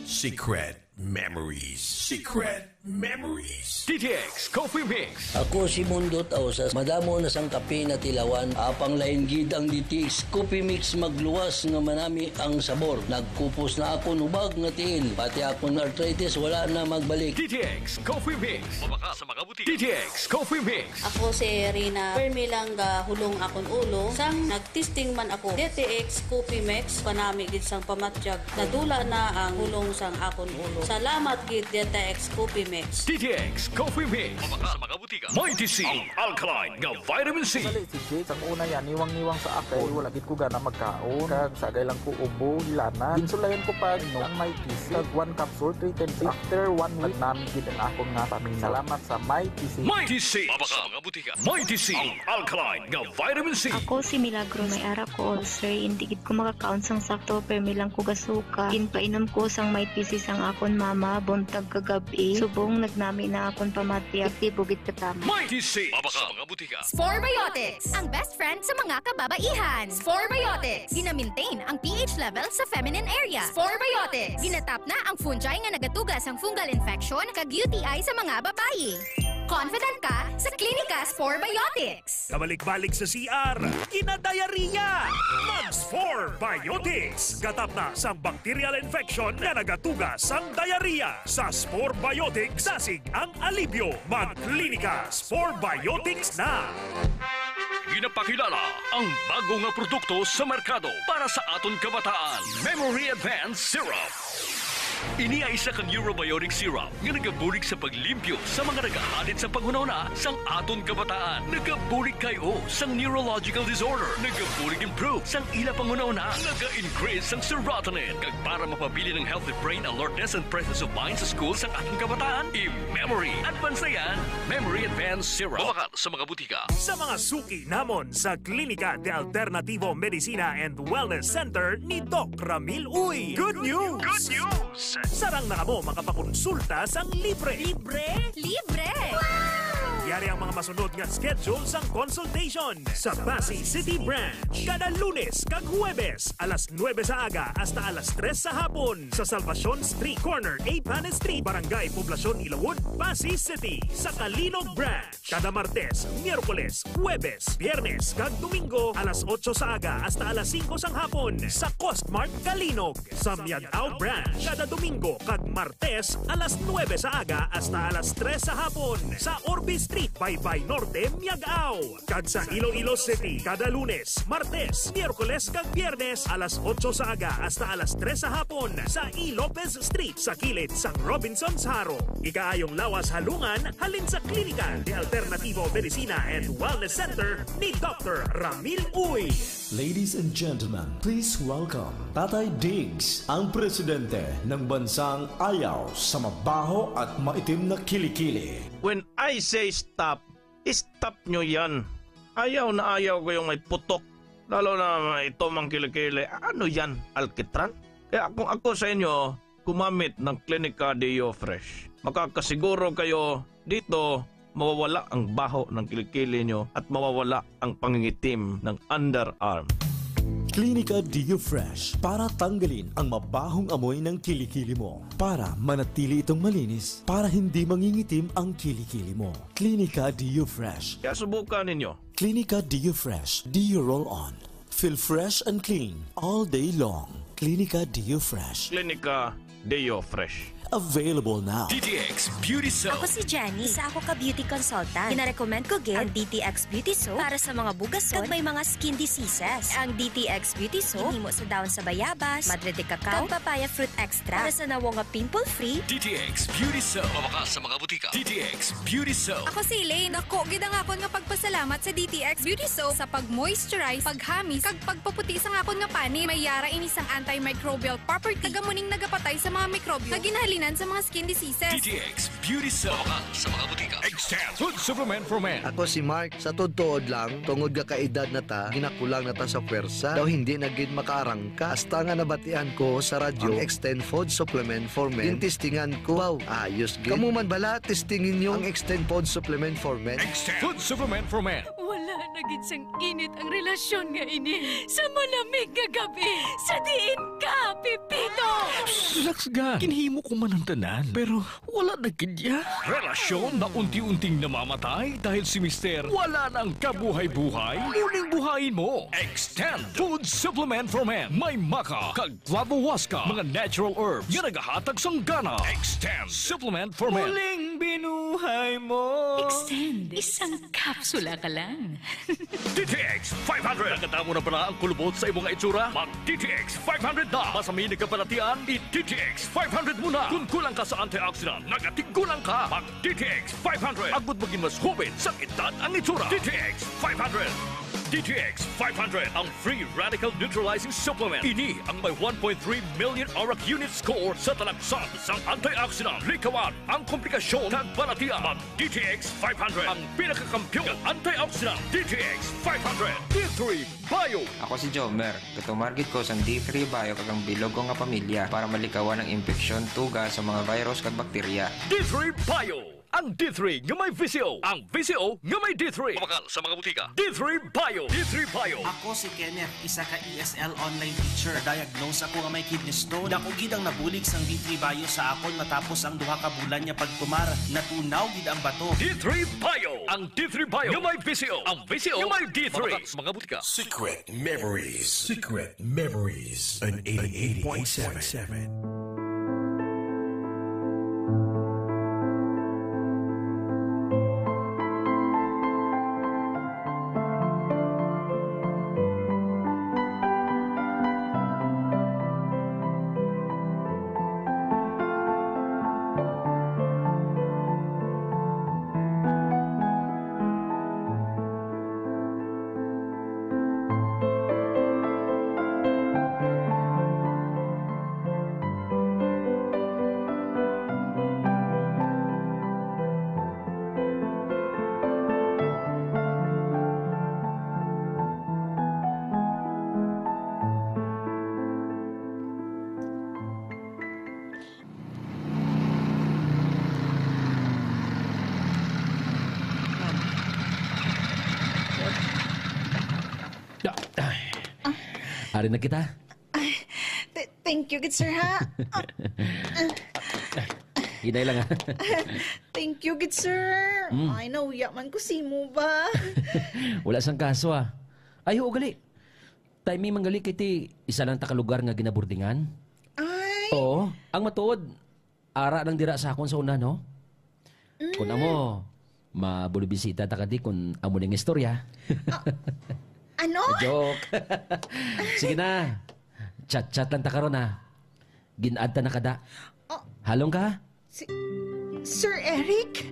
Secret. Memories. Secret Memories. D T X Coffee Mix. Ako si Mundot Ausas. Madamo na sang kape natilawan. Apang lain gid ang D T X Coffee Mix, magluwas nga manami ang sabor. Nagkupos na akon hubag nga tiil. Pati akon arthritis wala na magbalik. D T X Coffee Mix. Mabaka sa mga butika. D T X Coffee Mix. Ako si Rina. Permi lang gahulong akon ulo. Sang nagtesting man ako, D T X Coffee Mix, panami gid sang pamatyag. Nadula na ang hulong sang akon ulo. Salamat gid, D T X Coffee Mix. D T X Coffee Mix. Mabaka sa mga butika. Mighty C, ang alkaline nga vitamin C. Sali si Jake, ang una yan, niwang-niwang sa ako. Wala gid ko gana magkaon. Kag sagay lang ko ubo, hilana. Ginsulayan ko pa, no, ang Mighty C. Kag one capsule, three times. After one week, nagnami gid ang akon nga pamina. Salamat sa Mighty C. Mighty C. Mabaka sa mga butika. Mighty C, ang alkaline nga vitamin C. Ako si Milagro, may ara ko ulcer, hindi gid ko makakaon sang sakto, permi lang ko gasuka. Ginpainom ko sang Mighty C sang akon mama, buntag kag gab-i. Subong nagnami na akon pamatyag, epektibo gid katama. Mighty C. Mabaka sa mga butika. Spore Biotics, ang best friend sa mga kababaihan. Spore Biotics, gina-maintain ang P H level sa feminine area. Spore Biotics, ginatap na ang fungi nga nagatuga sang fungal infection kag U T I sa mga babayi. Confident ka sa Klinika Spore Biotics. Kabalik-balik sa C R, kinadiarrhea. Mag Spore Biotics. Gatap na sang bacterial infection nga nagatuga sang diarrhea. Sa Spore Biotics, dasig ang alibyo. Mag Klinika Spore Biotics na. Ginapakilala ang bago nga produkto sa merkado para sa aton kabataan, Memory Advance Syrup. Ini ay isa ka neurobiotic syrup nga nagabulig sa paglimpyo sa mga nagahalin sa panghunahuna sang aton kabataan. Nagabulig kay o sang neurological disorder. Nagabulig improve sang ila panghunahuna. Naga-increase sang serotonin. Kag para mapabilin ang healthy brain alertness and presence of mind sa school sang aton kabataan, i-memory advance na yan. Memory Advance Syrup. Mabakal sa mga butika. Sa mga suki namon sa Klinika de Alternativo Medicina and Wellness Center ni Doc Ramil Uy. Good news! Good news! Sarang na kamo makapakonsulta sang libre. Libre? Libre! Yari ang mga masunod nga schedule sang consultation. Sa Passi City Branch, kada Lunes kag Huwebes, alas nuebe sa aga hasta alas tres sa hapon. Sa Salvacion Street, corner Apanes Street, Barangay Poblacion, Ilawod, Passi City. Sa Calinog Branch, kada Martes, Miyerkules, Huwebes, Biyernes, kag Domingo, alas otso sa aga hasta alas singko sang hapon. Sa Costmart Calinog, sa Miag-ao Branch, kada Domingo kag Martes, alas nuebe sa aga hasta alas tres sa hapon. Sa Orbe Street, Baybay Norte, Miag-ao. Kag sa Iloilo City, kada Lunes, Martes, Miyerkules, kag Biyernes, alas otso sa aga hasta alas tres sa hapon. Sa E. Lopez Street, sa kilid sang Robinsons Jaro. Ikaayong lawas halungan, halin sa Klinika de Alternativo Medicina and Wellness Center ni Doctor Ramil Uy. Ladies and gentlemen, please welcome Tatay Diggs, ang presidente ng bansang ayaw sa mabaho at maitim na kilikili. When I say stop, stop nyo yan. Ayaw na ayaw ko yung may putok, lalo na may itim ang kilikili. Ano yan, alkitran? Kaya kung ako sa inyo, gumamit ng Klinika Deo Fresh. Makakasiguro kayo dito, mawawala ang baho ng kilikili nyo at mawawala ang pangingitim ng underarm. Klinika Deo Fresh para tanggalin ang mabahong amoy ng kilikili mo. Para manatili itong malinis, para hindi mangingitim ang kilikili mo. Klinika Deo Fresh. Kaya subukan ninyo. Klinika Deo Fresh Deo Roll On. Feel fresh and clean all day long. Klinika Deo Fresh. Klinika Deo Fresh. Available now. D T X Beauty Soap. Ako si Jenny. Isa ako ka beauty consultant. Ginarecommend ko gid ang D T X Beauty Soap para sa mga bugason kag may mga skin diseases. Ang D T X Beauty Soap ginhimo sa dahon sa bayabas, madre de cacao, kag papaya fruit extract para sa nawong nga pimple-free. D T X Beauty Soap. Mabakal sa mga butika. D T X Beauty Soap. Ako si Elaine. Dako gid ang akon nga pagpasalamat sa D T X Beauty Soap sa pag-moisturize, paghamis, kag pagpaputi sang akon nga panit. May yara ini sang antimicrobial property, kag amo ning nagapatay sa mga mikrobyo nga ginahalinan sa mga skin diseases. D T X Beauty Soap. Mabakal sa mga butika. Extend Food Supplement for Men. Ako si Mark. Sa tuod-tuod lang, tungod nga kaedad na ta, ginakulang na ta sa pwersa. Daw hindi na gid makaarang ka. Hasta nga nabatian ko sa radyo ang Extend Food Supplement for Men, gintistingan ko. Wow, ayos gid. Kamo man bala, testingi ninyo ang Extend Food Supplement for Men. Extend Food Supplement for Men. Wala na gid sang init ang relasyon nga ini sa malamig nga gab-i. Sa diin ka, Pipito? Relax gani. Ginhimo ko man ang tanan, pero wala na gid ya. Relasyon na unti-unting namamatay dahil si Mister wala nang kabuhay-buhay. Muling buhayin mo. Extend Food Supplement for Men. May maca kag flavohuasca, mga natural herbs nga nagahatag sang gana. Extend Supplement for Men. Muling binuhay mo. Extend. Isang kapsula ka lang. D T X five hundred. Nakadamo na bala ang kulubot sa imong itsura? Mag D T X five hundred na. Masami nagkabalatian, i-D T X five hundred mo na. Kung kulang ka sa antioxidant, nagatigulang ka. Mag D T X five hundred. Agud maging mas hubin sa edad ang itsura. D T X five hundred. D T X five hundred, ang free radical neutralizing supplement. Ini ang may one point three million arak unit score sa talagsa sang antioxidant. Likawan ang komplikasyon kag balatian. Mag D T X five hundred, ang pinakakampiyon nga antioxidant. D T X five hundred. D three Bio. Ako si Jomer. Gatumar gid ko sang D three Bio kag ang bilog ko nga pamilya para malikawan ang impeksyon, tuga sa mga virus kag bakterya. D three Bio. Ang D three nga may V C O. Ang V C O nga may D three. Mabakal sa mga butika. D three Bio. D three Bio. Ako si Kenneth, isa ka E S L online teacher. Na-diagnose ako nga may kidney stone. Dako gid ang nabulig sang D three Bio sa akon matapos ang duha ka bulan nga pagtumar. Natunaw gid ang bato. D three Bio. Ang D three Bio nga may V C O. Ang V C O nga may D three. Mabakal sa mga butika. Secret Memories. Secret Memories. An eighty-eight point seven. Ari na kita. Ay, th- thank you gid, sir, ha? Ah, Hinay lang, ha? Thank you gid, sir. Mm. Ay, nahuya man ko sa imo ba? Wala sang kaso, ah. Ay, oo, gali. Timing man gali kay ti isa lang ta ka lugar nga ginaburdingan. Ay. Oo, ang matuod, ara lang dira sa akon sa una, no? Kung amo, mabulibisita ta ka di kung amo ning istorya. Ah, ano? Joke. Sige na. Chat-chat lang ta karon, ha. Gin-add ta na kada. Oh. Halong ka? Si Sir Eric?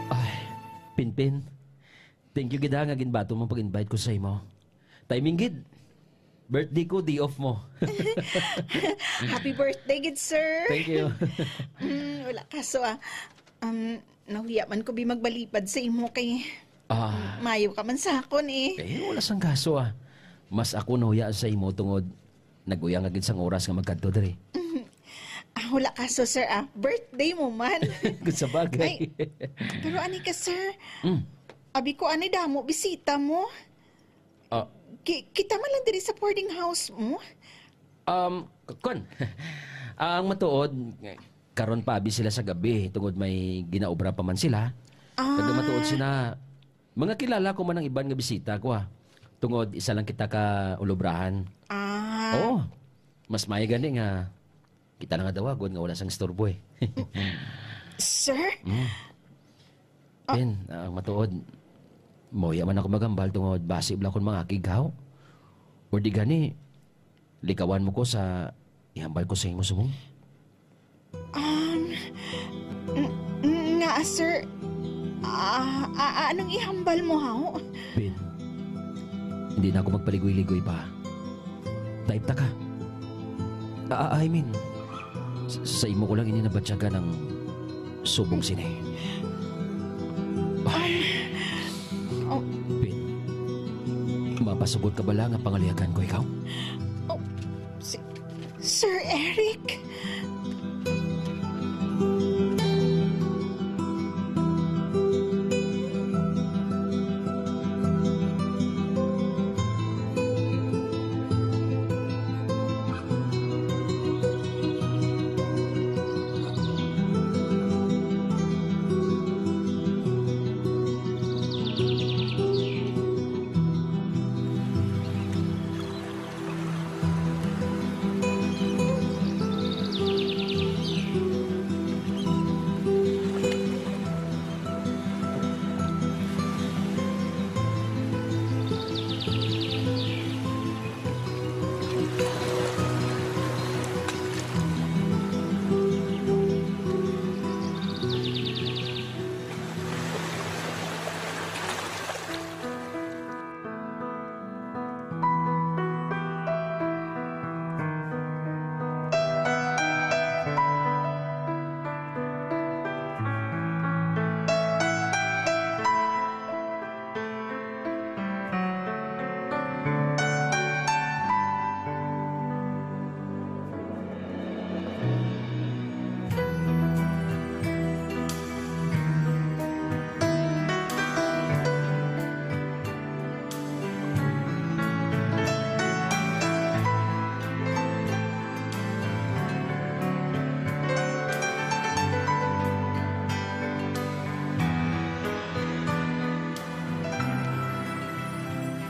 Ay, Pinpin, thank you gid ha nga ginbaton mo pag-invite ko sa imo. Timing gid. Birthday ko, day off mo. Happy birthday gid, sir. Thank you. Mm, wala kaso, ah. Um, nahuya man ko bi magbalipad sa imo kay Ah. Mayo ka man sa akon, eh. Eh, wala sang kaso, ah. Mas ako nahuya sa imo tungod nag-uya nga gid sang oras nga magkadto diri. Ah, wala kaso, sir, ah. Birthday mo man. Kung sa bagay. Ay, pero ani ka, sir. Mm. Abi ko, ani damo, bisita mo. Ah. Ki-, kita man lang diri sa boarding house mo. Um, k-, kon. Ang matuod, karon pa abi sila sa gabi tungod may ginaobra pa man sila. Ah. Kag ang matuod sila, mga kilala ko man ang iban nga bisita ko, ah. Tungod isa lang kita ka ulobrahan. Ah. Oo. Mas maayo gani nga kita lang nga dawagon nga wala sang istorbo, eh. Sir? Mm. Ah. Pin, ang matuod, mauya man ako maghambal tungod basi bala akon mga kighaw. Or di gani, likawan mo ko sa ihambal ko sa imo subong? Um, n-, n-, nga, sir, ah, ah, ah, anong ihambal mo, haw? Pin, hindi na ako magpaligoy-ligoy pa. Type ta ka. Ah, ah, I mean, s-, sa imo ko lang ini nabatyagan ang subong sini. Um, oh. Pin, mapasugot ka bala nga pangaliagan ko ikaw? Oh, si-, Sir Eric?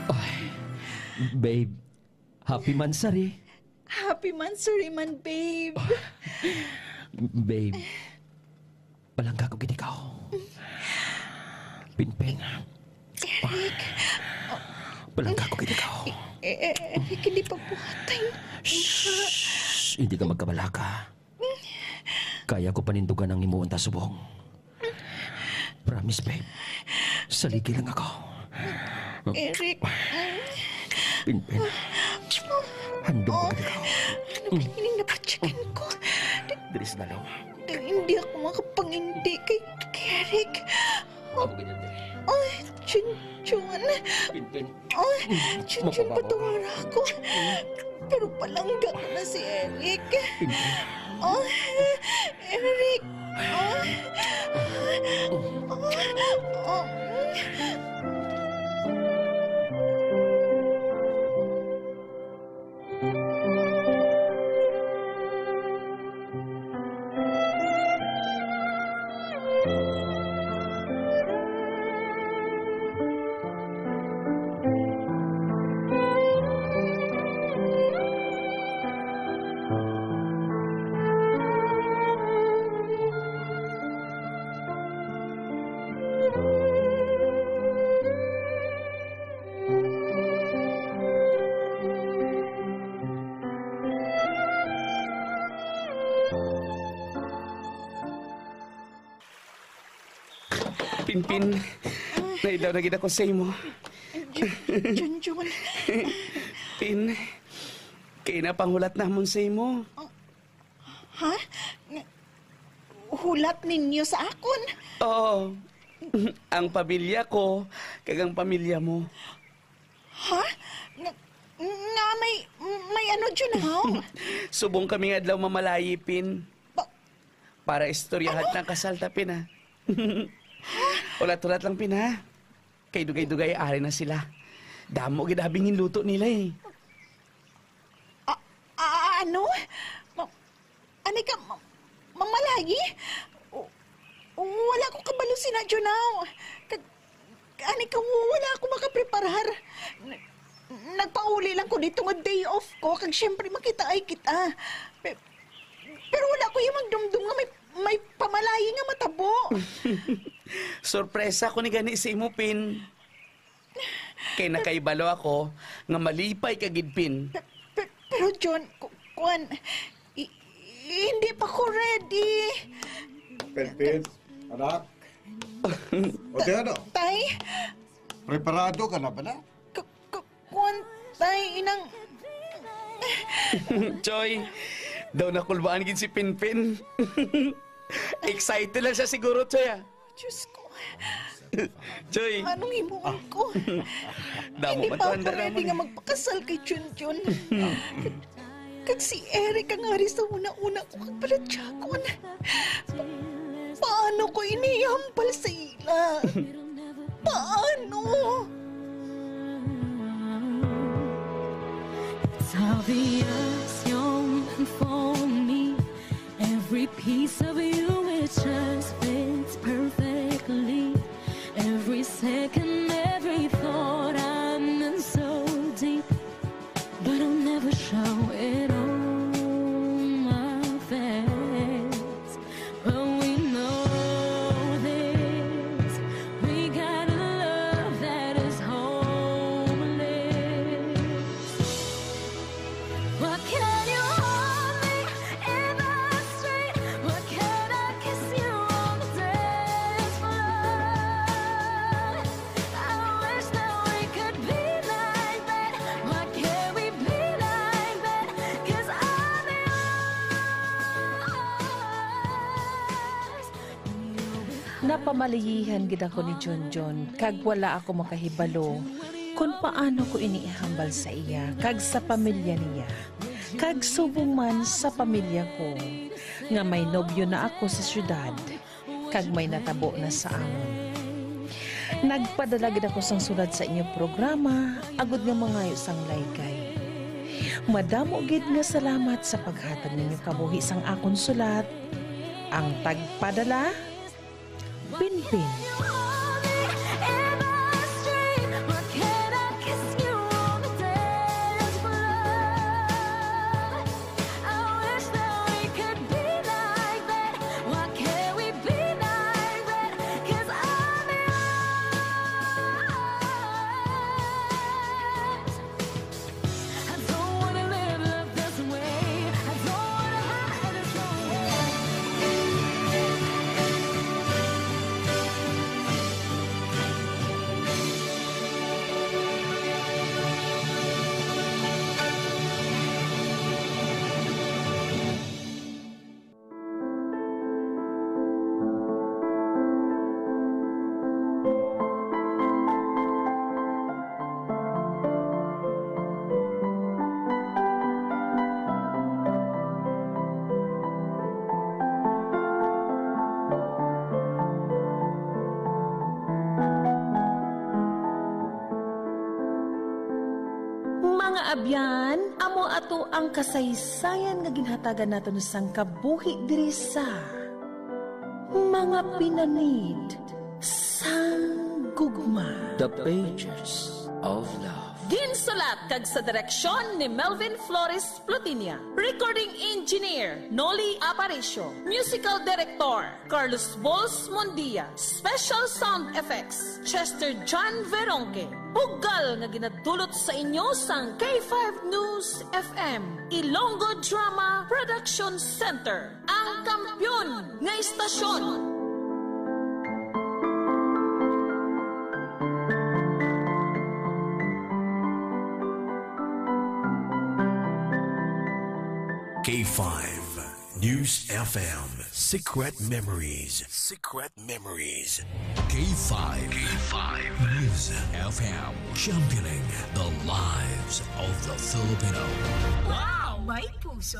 Ay, babe, happy monthsary. Happy monthsary man, babe. Babe, palangga ko gid ikaw. Pinpin. Eric. Palangga ko gid ikaw. Eh, eh, Eric, hindi pagbuhatan. Shh! Hindi ka magkabalaka. Kaya ko panindugan ang imo unta subong. Promise, babe. Saligi lang ako. Eric. Pinpin. Handom ko gid ikaw. Ano ba ini nga patyakan ko? Diri sa dalom. Hindi ako makapangindi kay, kay Eric. Amo gid diri. Ay, Junjun. Pinpin. Ay, Junjun, mapababa ka. Patawara ako. Pero palangga ko na si Eric. Pinpin. Ay, Eric. Ay. Ay. Ay. Pinpin, nahilaw na gid ako sa imo. Jun-, Junjun. Pin, kay napanghulat namon sa imo. Oh. Ha? Nga, hulat ninyo sa akon? Oo. Ang pamilya ko, kag ang pamilya mo. Ha? Nga, Ano, Junao? Subong kami nga adlaw mamalayi, Pin. Ba- Para istoryahan ang kasal ta, Pin, ha? Ulat-ulat lang, Pin, ha? Kay dugay-dugay ari na sila. Damo gid abi ning luto nila, eh. A-, a-, ano? Ma-, ani ka, ma-, mamalayi? O, wala ko kabalo sina Junao. Kag, ani ka, wala ako makapreparar. N-, nagpauli lang ko dito nga day off ko, kag syempre makitaay kita. Pe-, pero wala ko yung magdumdum nga may, may pamalayi nga matabo. Sorpresa ko ni gani sa imo, Pin. Kay nakaibalo ako nga malipay ka gid, Pin. Pe-, pe-, pero John, ku-, kuwan, i-, hindi pa ko ready. Pinpin, anak. O, di ano? Tay? Preparado ka na ba na? Ku-, ku-, kuwan, tay, inang Choy, daw nakulbaan gid si Pinpin. Excited lang siya siguro, Choy, ah. Diyos ko. Choy. Anong himuon ko? Damo. Hindi man pa to, ako handa ready naman, nga eh. Magpakasal kay Junjun. Kag si Eric ang ari sa una-una ko kag palatyagon. Pa-, paano ko ini ihambal sa ila? Paano? It's obvious you're meant for me. Every piece of you, it just fits perfectly. Every second, every thought, I'm in so deep. But I'll never show it on my face. But we know this, we got a love that is homeless. Why can't you hold me in the street? Why can't I kiss you on the dance floor? I wish that we could be like that. Why can't we be like that? 'Cause I'm yours. Napamalayihan gid ako ni Junjun, kag wala ako makahibalo kon paano ko ini ihambal sa iya kag sa pamilya niya, kag subong man sa pamilya ko, nga may nobyo na ako sa syudad, kag may natabo na sa amon. Nagpadala gid ako sang sulat sa inyo programa, agud nga mangayo sang laygay. Madamo gid nga salamat sa paghatag ninyo kabuhi sang akon sulat, ang tagpadala, Pinpin. I don't wanna live, live this way. I don't wanna hide this away. Mga abyan, amo ato ang kasaysayan nga ginhatagan naton sang kabuhi diri sa Mga Pinanid sang Gugma. The Pages of Love. Ginsulat kag sa direksyon ni Melvin Flores Plutinia. Recording engineer, Noli Aparicio. Musical director, Carlos Bols Mondia. Special sound effects, Chester John Veronque. Bugal nga ginadulot sa inyo sang K five News F M, Ilonggo Drama Production Center, ang kampiyon nga istasyon. K five News F M, Secret Memories. Secret Memories. K five. K five News F M. Championing the lives of the Filipino. May puso.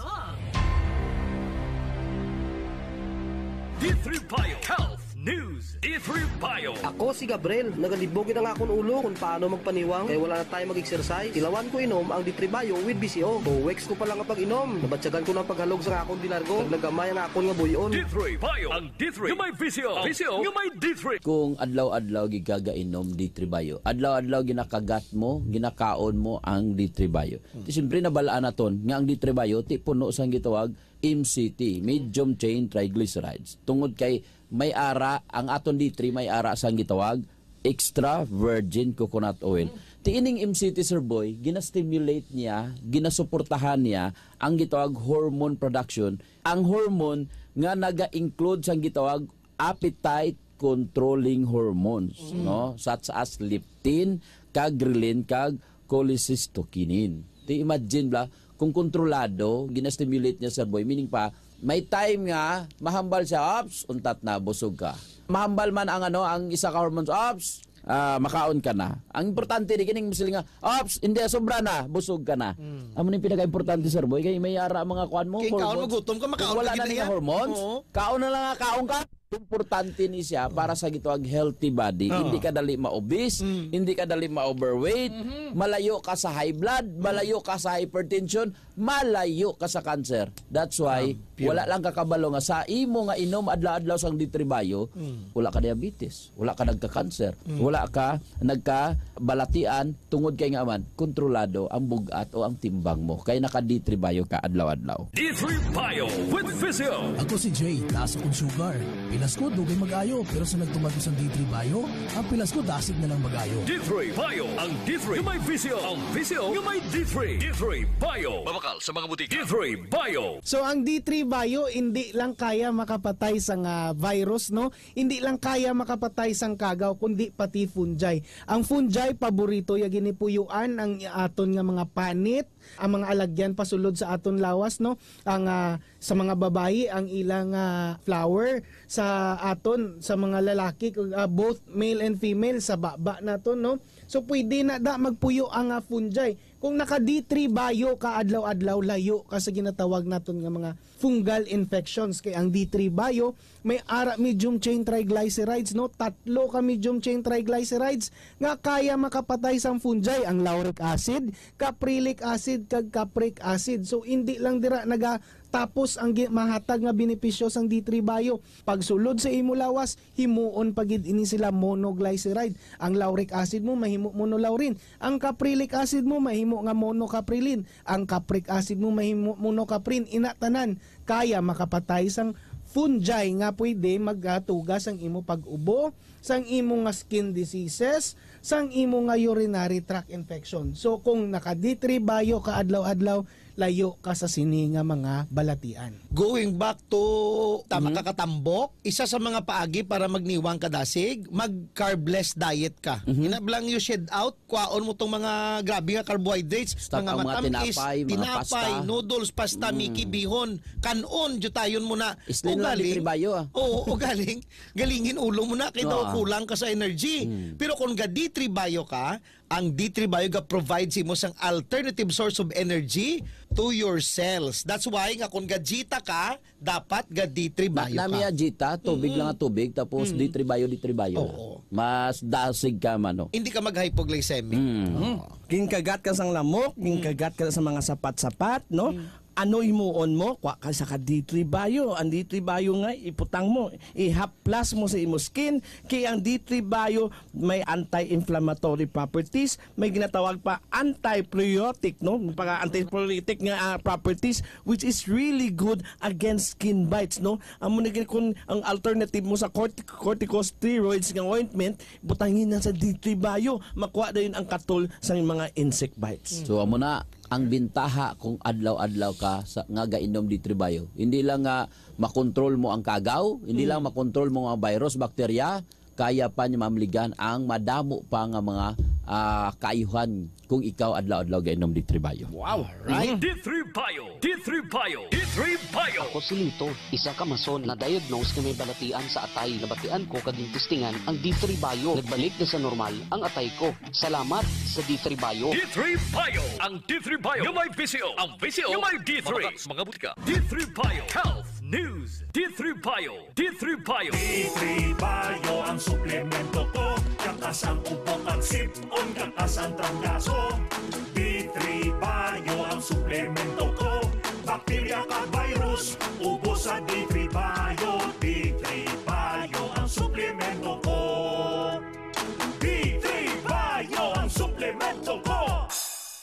D three Bio Health News. D three Bio. Ako si Gabriel. Nagalibog gid ang akon ulo kung paano magpaniwang kay wala na tayo mag-exercise. Tilawan ko inom ang D three Bio with B C O. Two weeks ko pa lang nga pag-inom, nabatyagan ko na ang paghalog sa akon bilargo. Naglagamay ang akon nga buy-on. D three Bio. Ang D three nga may V C O. V C O nga may D three. Kung adlaw-adlaw gid ka gainom D three Bio, adlaw-adlaw ginakagat mo, ginakaon mo ang D three Bio. Ti siyempre, nabalaan naton nga ang D three Bio ti puno sang gitawag M C T, medium chain triglycerides. Tungod kay may ara, ang aton D three may ara sang gitawag extra virgin coconut oil. Ti ining M C T, Sir Boy, ginastimulate niya, ginasuportahan niya ang gitawag hormone production, ang hormone nga naga-include sang gitawag appetite controlling hormones, no? Such as leptin, kag ghrelin, kag cholecystokinin. Ti imagine bala, kung kontrolado, ginastimulate niya, Sir Boy, meaning pa, may time nga mahambal siya, "Ops, untat na, busog ka." Mahambal man ang, ano, ang isa ka hormones, "Ops, ah, makaon ka na." Ang importante di kining sila nga, "Ops, hindi, sobra na, busog ka na." Amo ni pinaka-importante, Sir Boy, kay may ara mga kuan mo, Kay kaon mo, hormones. Gutom ka, makaon Kung wala ka na gid niya niya. Hormones, Oo. Kaon na lang nga, kaon ka. Importante ni siya para sa gitawag healthy body. Oo. Hindi ka dali ma-obese, Mm. hindi ka dali ma-overweight, Mhm. malayo ka sa high blood, malayo ka sa hypertension, malayo ka sa cancer. That's why, Ah, pure. Wala lang kakabalo nga sa imo nga inom adlaw-adlaw sang D three Bio, Mm. wala ka diabetes, wala ka nagka-cancer, Mm. wala ka nagkabalatian, tungod kay nga man, kontrolado ang bug-at o ang timbang mo. Kay naka D three Bio ka adlaw-adlaw. D three Bio with Physio. Ako si Jay, taas akong sugar. Pilas ko, dugay mag-ayo, pero sa nagtumag ko sa D three Bio, ang pilas ko dasig na lang mag-ayo. D three Bio, ang D three nga may Physio, ang Physio nga may D three. D three Bio. Mabakal sa mga butika. D three Bio. So, ang D three Bio, hindi lang kaya makapatay sa nga virus, no? Hindi lang kaya makapatay sang kagaw, kundi pati fungi. Ang fungi, paborito ya ginipuyuan ang aton nga mga panit, ang mga alagyan pasulod sa aton lawas, no? Ang, ah, sa mga babayi, ang ilang, ah, flower, sa aton, sa mga lalaki, ah, both male and female, sa baba naton, no? So, pwede na da magpuyo ang, ah, fungi. Kung naka D three Bio ka adlaw-adlaw, layo ka sa ginatawag naton nga mga fungal infections. Kay ang D three Bio, may ara medium chain triglycerides, no? Tatlo ka medium chain triglycerides nga kaya makapatay sang fungi, ang lauric acid, caprylic acid, kag capric acid. So, hindi lang dira nagatapos ang gi-, mahatag nga benepisyo sang D three Bio. Pagsulod sa imo lawas, himuon pa gid ini sila monoglyceride. Ang lauric acid mo mahimo monolaurin. Ang caprylic acid mo mahimo nga monocaprilin. Ang capric acid mo mahimo monocaprin. Ina tanan kaya makapatay sang fungi nga pwede magatuga sang imo pag-ubo, sang imo nga skin diseases, sang imo nga urinary tract infection. So, kung naka D three Bio ka adlaw-adlaw, layo ka sa sini nga mga balatian. Going back to ta-, Mhm. makakatambok, isa sa mga paagi para magniwang ka dasig, mag-carbless diet ka. Mhm. Ina bala nga you shed out, kwaon mo tong mga grabe nga carbohydrates, Stock mga ang mga matamis, tinapay, mga tinapay, pasta. Noodles, pasta, Mm. Miki, bihon, kanon, jutayon mo na. Slim lang, Ugaling, D three Bio, ah. Oo, ugaling, galingin ulo mo na, kay daw Oo. kulang ka sa energy. Mm. Pero kung ga D three Bio ka, ang D three Bio ga-provide sa imo sang alternative source of energy to your cells. That's why nga kung ga Jita ka, dapat ga D three Na, Bio nami ka. A Jita, tubig Mm. lang ang tubig, tapos Mm. D three Bio, D three Bio. Oo. Mas dasig ka, mano. Hindi ka mag-hypoglycemic. Mm. Mm. Oo. Ginkagat ka sang lamok, Mm. ginkagat ka sa mga sapat-sapat, no? Mm. Ano himuon mo? Kwa ka sa ka D three Bio. Ang D three Bio nga, iputang mo, ihaplas mo sa imo skin, kay ang D three Bio may anti-inflammatory properties, may ginatawag pa anti-pruritic, no? Pag anti-pruritic nga, ah, properties, which is really good against skin bites, no? Amo na gid kun ang alternative mo sa cortic-, corticosteroids nga ointment, butangi na sa D three Bio, makuha dayon ang katol sa mga insect bites. So, amo na ang bintaha kung adlaw-adlaw ka sa, nga gainom D three Bio. Hindi lang nga makontrol mo ang kagaw, hindi Mm. lang makontrol mo ang virus, bakterya, kaya pa niya mamligan ang madamo pa nga mga, ah, kaayuhan kung ikaw adlaw-adlaw gainom D three Bio. Wow! Right? D three Bio! D three Bio! D three Bio! Ako si Lito, isa ka mason na diagnose nga may balatian sa atay. Nabatian ko kag gintistingan ang D three Bio. Nagbalik na sa normal ang atay ko. Salamat sa D three Bio. D three Bio! Ang D three Bio nga may V C O. Ang V C O nga may D three. Mabakal sa mga butika. D three Bio Health News. D three Bio. D three Bio. D three Bio ang suplemento ko. Kakas ang ubo, pagsip-on, kakas ang trangkaso. D three Bio ang suplemento ko. Bakterya kag virus, ubos sa D three Bio. D three Bio ang suplemento ko. D three Bio ang suplemento ko.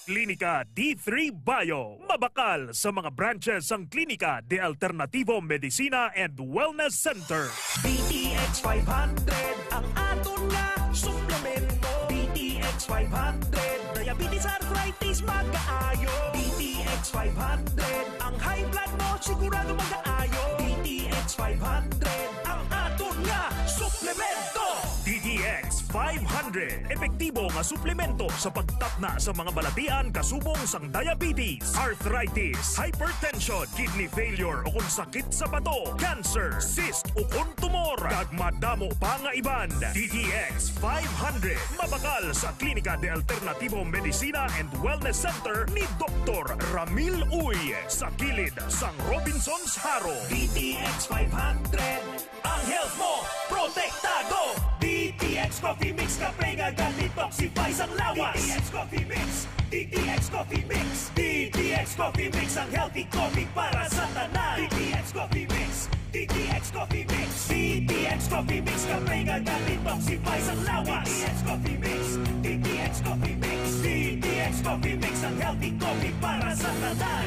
Klinika D three Bio, mabakal sa mga branches sang Klinika de Alternativo Medicina and Wellness Center. D T X five hundred ang aton nga suplemento. D T X five hundred, diabetes, arthritis, magaayo. D T X five hundred, ang high blood mo sigurado magaayo. D T X five hundred ang aton nga suplemento. D T X five hundred, epektibo nga suplemento sa pagtapna sa mga balatian kasubong sang diabetes, arthritis, hypertension, kidney failure, o kon sakit sa bato, cancer, cyst, o kon tumor, kag madamo pa nga iban. D T X five hundred, mabakal sa Klinika de Alternativo Medicina and Wellness Center ni Doktor Ramil Uy, sa kilid sang Robinsons Jaro. D T X five hundred, ang health mo protektado. D T X Coffee Mix, kape nga ga-detoxify sang lawas. D T X Coffee Mix, D T X Coffee Mix, D T X Coffee Mix, ang healthy coffee para sa tanan. D T X Coffee Mix, D T X Coffee Mix, D T X Coffee Mix, kape nga ga-detoxify sang lawas. D T X Coffee Mix, D T X Coffee Mix, D T X Coffee Mix, ang healthy coffee para sa tanan.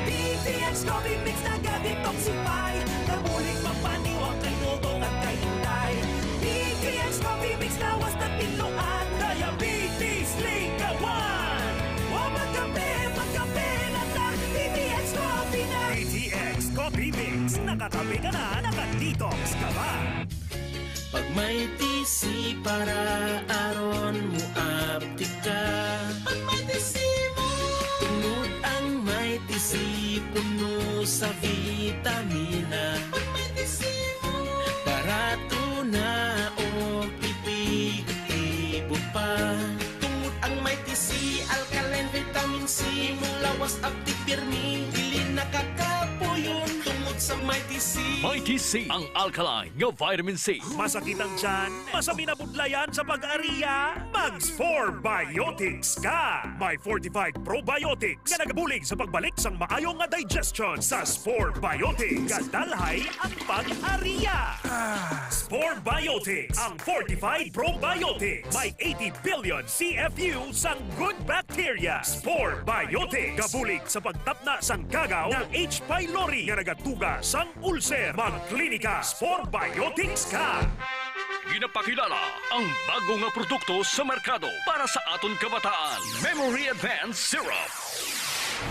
D T X Coffee Mix naga-detoxify, nabulig magpaniwang kay Dodong at kay Inday. D T X Coffee Mix lawas na tinluan, diabetes, likawan. Wa magkape, magkape na ta, D T X Coffee na. D T X Coffee Mix, nakakape ka na, naka-detox ka pa. Pag may T C para aron mo aptik ka. Pag may T C mo. Tungod ang may T C puno sa vitamina. Pag may T C mo. Barato na o epektibo pa. Tungod ang may T C, alkaline, vitamin C, mulawas, aptik, pirmi, dili nakakapuyon tungod sa may T C. May T C, ang alkaline nga vitamin C. Masakit ang tiyan? Masaminabudlayan sa pag-ariya? Mag Spore Biotics ka! May fortified probiotics nga nagabulig sa pagbalik sang maayo nga digestion. Sa Spore Biotics, gadalhay ang pag-ariya. Spore Biotics, ang fortified probiotics. May eighty billion C F U sang good bacteria. Spore Biotics, gabulig sa pagtapna sang kagaw nga H. pylori nga nagatuga sang ulcer. Magklinika Spore Biotics ka. Ginapakilala ang bago nga produkto sa merkado para sa aton kabataan, Memory Advance Syrup.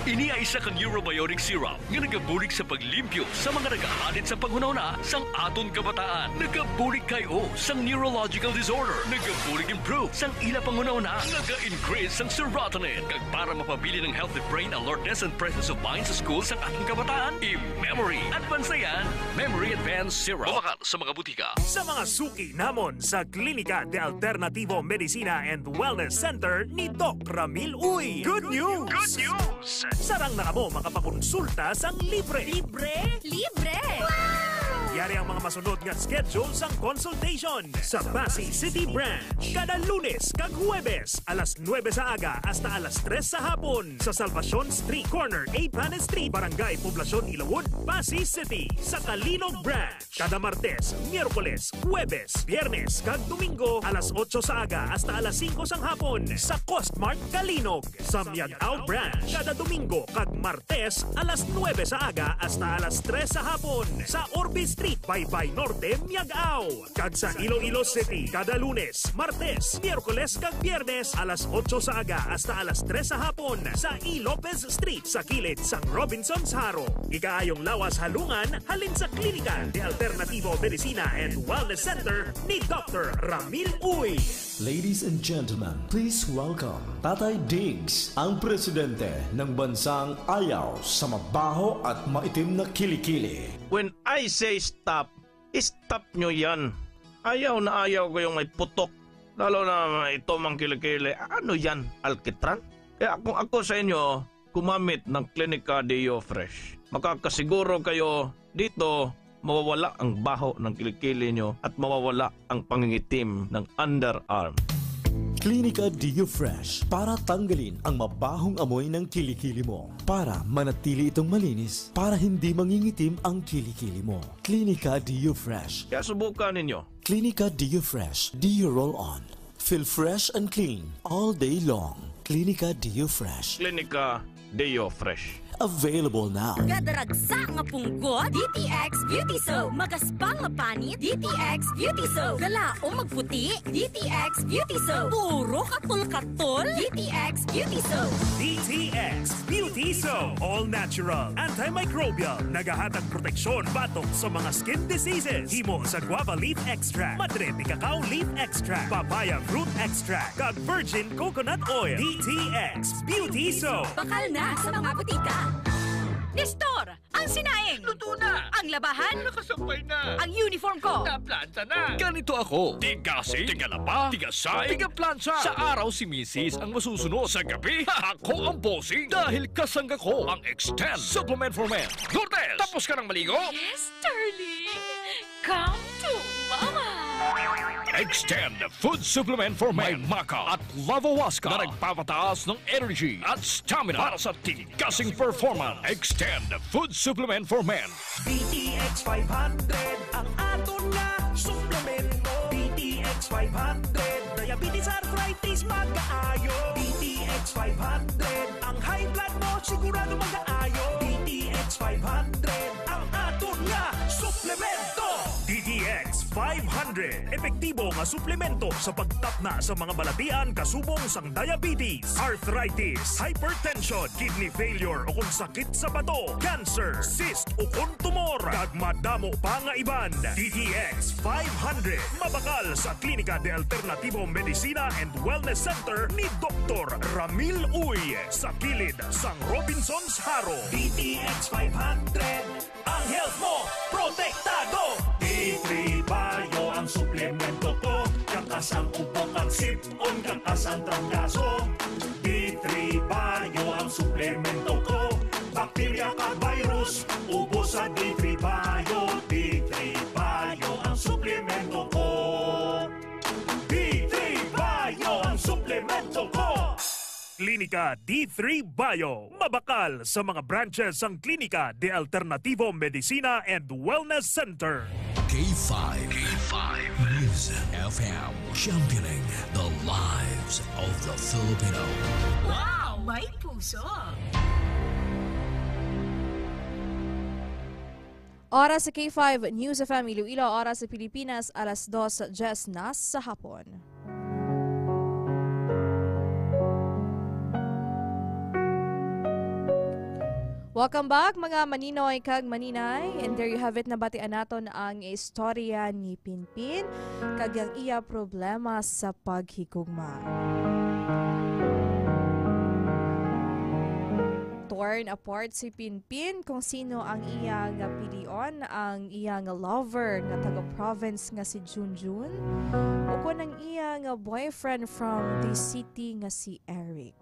Ini ay isa ka neurobiotic syrup nga nagabulig sa paglimpyo sa mga nagahadit sa panghunahuna sang aton kabataan. Nagabulig kay o sang neurological disorder. Nagabulig improve sang ila panghunahuna. Naga-increase sang serotonin. Kag para mapabilin ang healthy brain alertness and presence of mind sa school sang aton kabataan, i-memory advance na yan. Memory Advance Syrup. Mabakal sa mga butika. Sa mga suki namon sa Klinika de Alternativo Medicina and Wellness Center ni Doc Ramil Uy. Good news! Good news! Sarang na kamo makapakonsulta sang libre. Libre? Libre! Wow! Yari ang mga masunod nga schedule sang consultation sa Passi City Branch. Kada Lunes kag Huwebes, alas nuebe sa aga hasta alas tres sa hapon, sa Salvacion Street, corner A Panes Street, Barangay Poblacion, Ilawod, Passi City, sa Calinog Branch. Kada Martes, Miyerkules, Huwebes, Biyernes, kag Domingo, alas otso sa aga hasta alas singko sang hapon, sa Costmart Calinog. Sa Miag-ao Branch, kada Domingo kag Martes, alas nuebe sa aga hasta alas tres sa hapon, sa Orbe Street, Baybay Norte, Miag-ao. Kag sa Iloilo City, kada Lunes, Martes, Miyerkules, kag Biyernes, alas otso sa aga hasta alas tres sa hapon, sa E. Lopez Street, sa kilid sang Robinsons Jaro. Ikaayong lawas halungan halin sa Klinika de Alternativo Medicina and Wellness Center ni Doctor Ramil Uy. Ladies and gentlemen, please welcome Tatay Diggs, ang presidente ng bansang ayaw sa mabaho at maitim na kilikili. When I say stop, stop nyo yan. Ayaw na ayaw ko yung may putok, lalo na ito mang kilikili. Ano yan, alkitran? Kaya kung ako sa inyo, gumamit ng Klinika Deo Fresh. Makakasiguro kayo dito, mawawala ang baho ng kilikili nyo at mawawala ang pangingitim ng underarm. Klinika Deo Fresh para tanggalin ang mabahong amoy ng kilikili mo, para manatili itong malinis, para hindi mangingitim ang kilikili mo. Klinika Deo Fresh. Kaya subukan ninyo. Klinika Deo Fresh Deo Roll On. Feel fresh and clean all day long. Klinika Deo Fresh. Klinika Deo Fresh. Available now. Gadaragsa nga punggot, D T X Beauty Soap. Magaspang nga panit, D T X Beauty Soap. Galaom magputi, D T X Beauty Soap. Puro katol-katol, D T X Beauty Soap. D T X Beauty Soap. All natural, antimicrobial. Nagahatag proteksyon batok sa mga skin diseases. Himo sa guava leaf extract, madre de cacao leaf extract, papaya fruit extract, kag virgin coconut oil. D T X Beauty Soap. Bakal na sa mga butika. Nestor, ang sinaing. Luto na. Ang labahan. Nakasampay na. Ang uniform ko. Naplansa na. Ganito ako. Tigasing, tigalaba, tigasay, tigaplansa. Sa araw si misis ang masusunod. Sa gabi, ako ang bossing. Dahil kasangga ko ang Extend Supplement for Men. Lourdes, tapos ka nang maligo? Yes, darling. Come to Mama. Extend Food Supplement for Men. May maca at lavawaska na nagpapataas ng energy at stamina para sa tigasing performance. Extend Food Supplement for Men. D T X five hundred ang aton nga suplemento. D T X five hundred, diabetes, arthritis, magaayo. D T X five hundred, ang high blood mo sigurado magaayo. D T X five hundred ang aton nga suplemento. D T X five hundred, epektibo nga suplemento sa pagtapna sa mga balatian kasubong sang diabetes, arthritis, hypertension, kidney failure, o kung sakit sa bato, cancer, cyst, o kung tumor, kag madamo pa nga iban. D T X five hundred, mabakal sa Klinika de Alternativo Medicina and Wellness Center ni Doktor Ramil Uy, sa kilid sang Robinsons Jaro. D T X five hundred, ang health mo protektado. D three Bio ang suplemento ko, kakas ang ubo kag sip-on, kakas ang trangkaso. D three Bio ang suplemento ko, bakterya kag virus, ubos sa D three Bio. D three Bio ang suplemento ko. D three Bio ang suplemento ko. Klinika D three Bio, mabakal sa mga branches sang Klinika de Alternativo Medicina and Wellness Center. K five. K five News F M, championing the lives of the Filipino. Wow! May puso! Oras sa K five News F M Iloilo, oras sa Pilipinas, alas dos diyes na sa hapon. Welcome back, mga maninoy kag maninay. And there you have it, nabatian naton ang istorya ni Pinpin kag ang iya problema sa paghigugma. Torn apart si Pinpin kung sino ang iya nga pilion, ang iya nga lover nga taga-province nga si Junjun, o kon ang iya nga boyfriend from the city nga si Eric.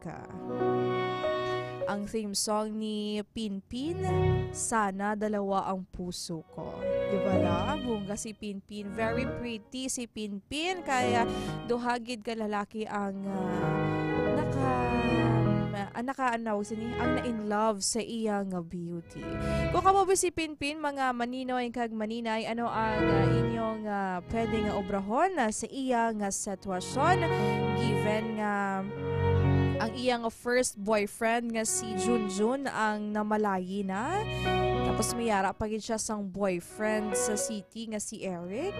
Ang theme song ni Pinpin, Sana Dalawa ang Puso Ko. Di ba la? Bongga si Pinpin. Very pretty si Pinpin. Kaya duha gid ka lalaki ang, ah, naka, ah, naka, ano sini, ang na-in love sa iya nga beauty. Kung kamo ba si Pinpin, mga maninoy kag maninay, ano ang, ah, inyong, ah, pwede nga obrahon, ah, sa iya nga sitwasyon? Given nga ang iyang first boyfriend nga si Junjun ang namalayi na. Tapos may ara pa gid siya sang boyfriend sa city nga si Eric.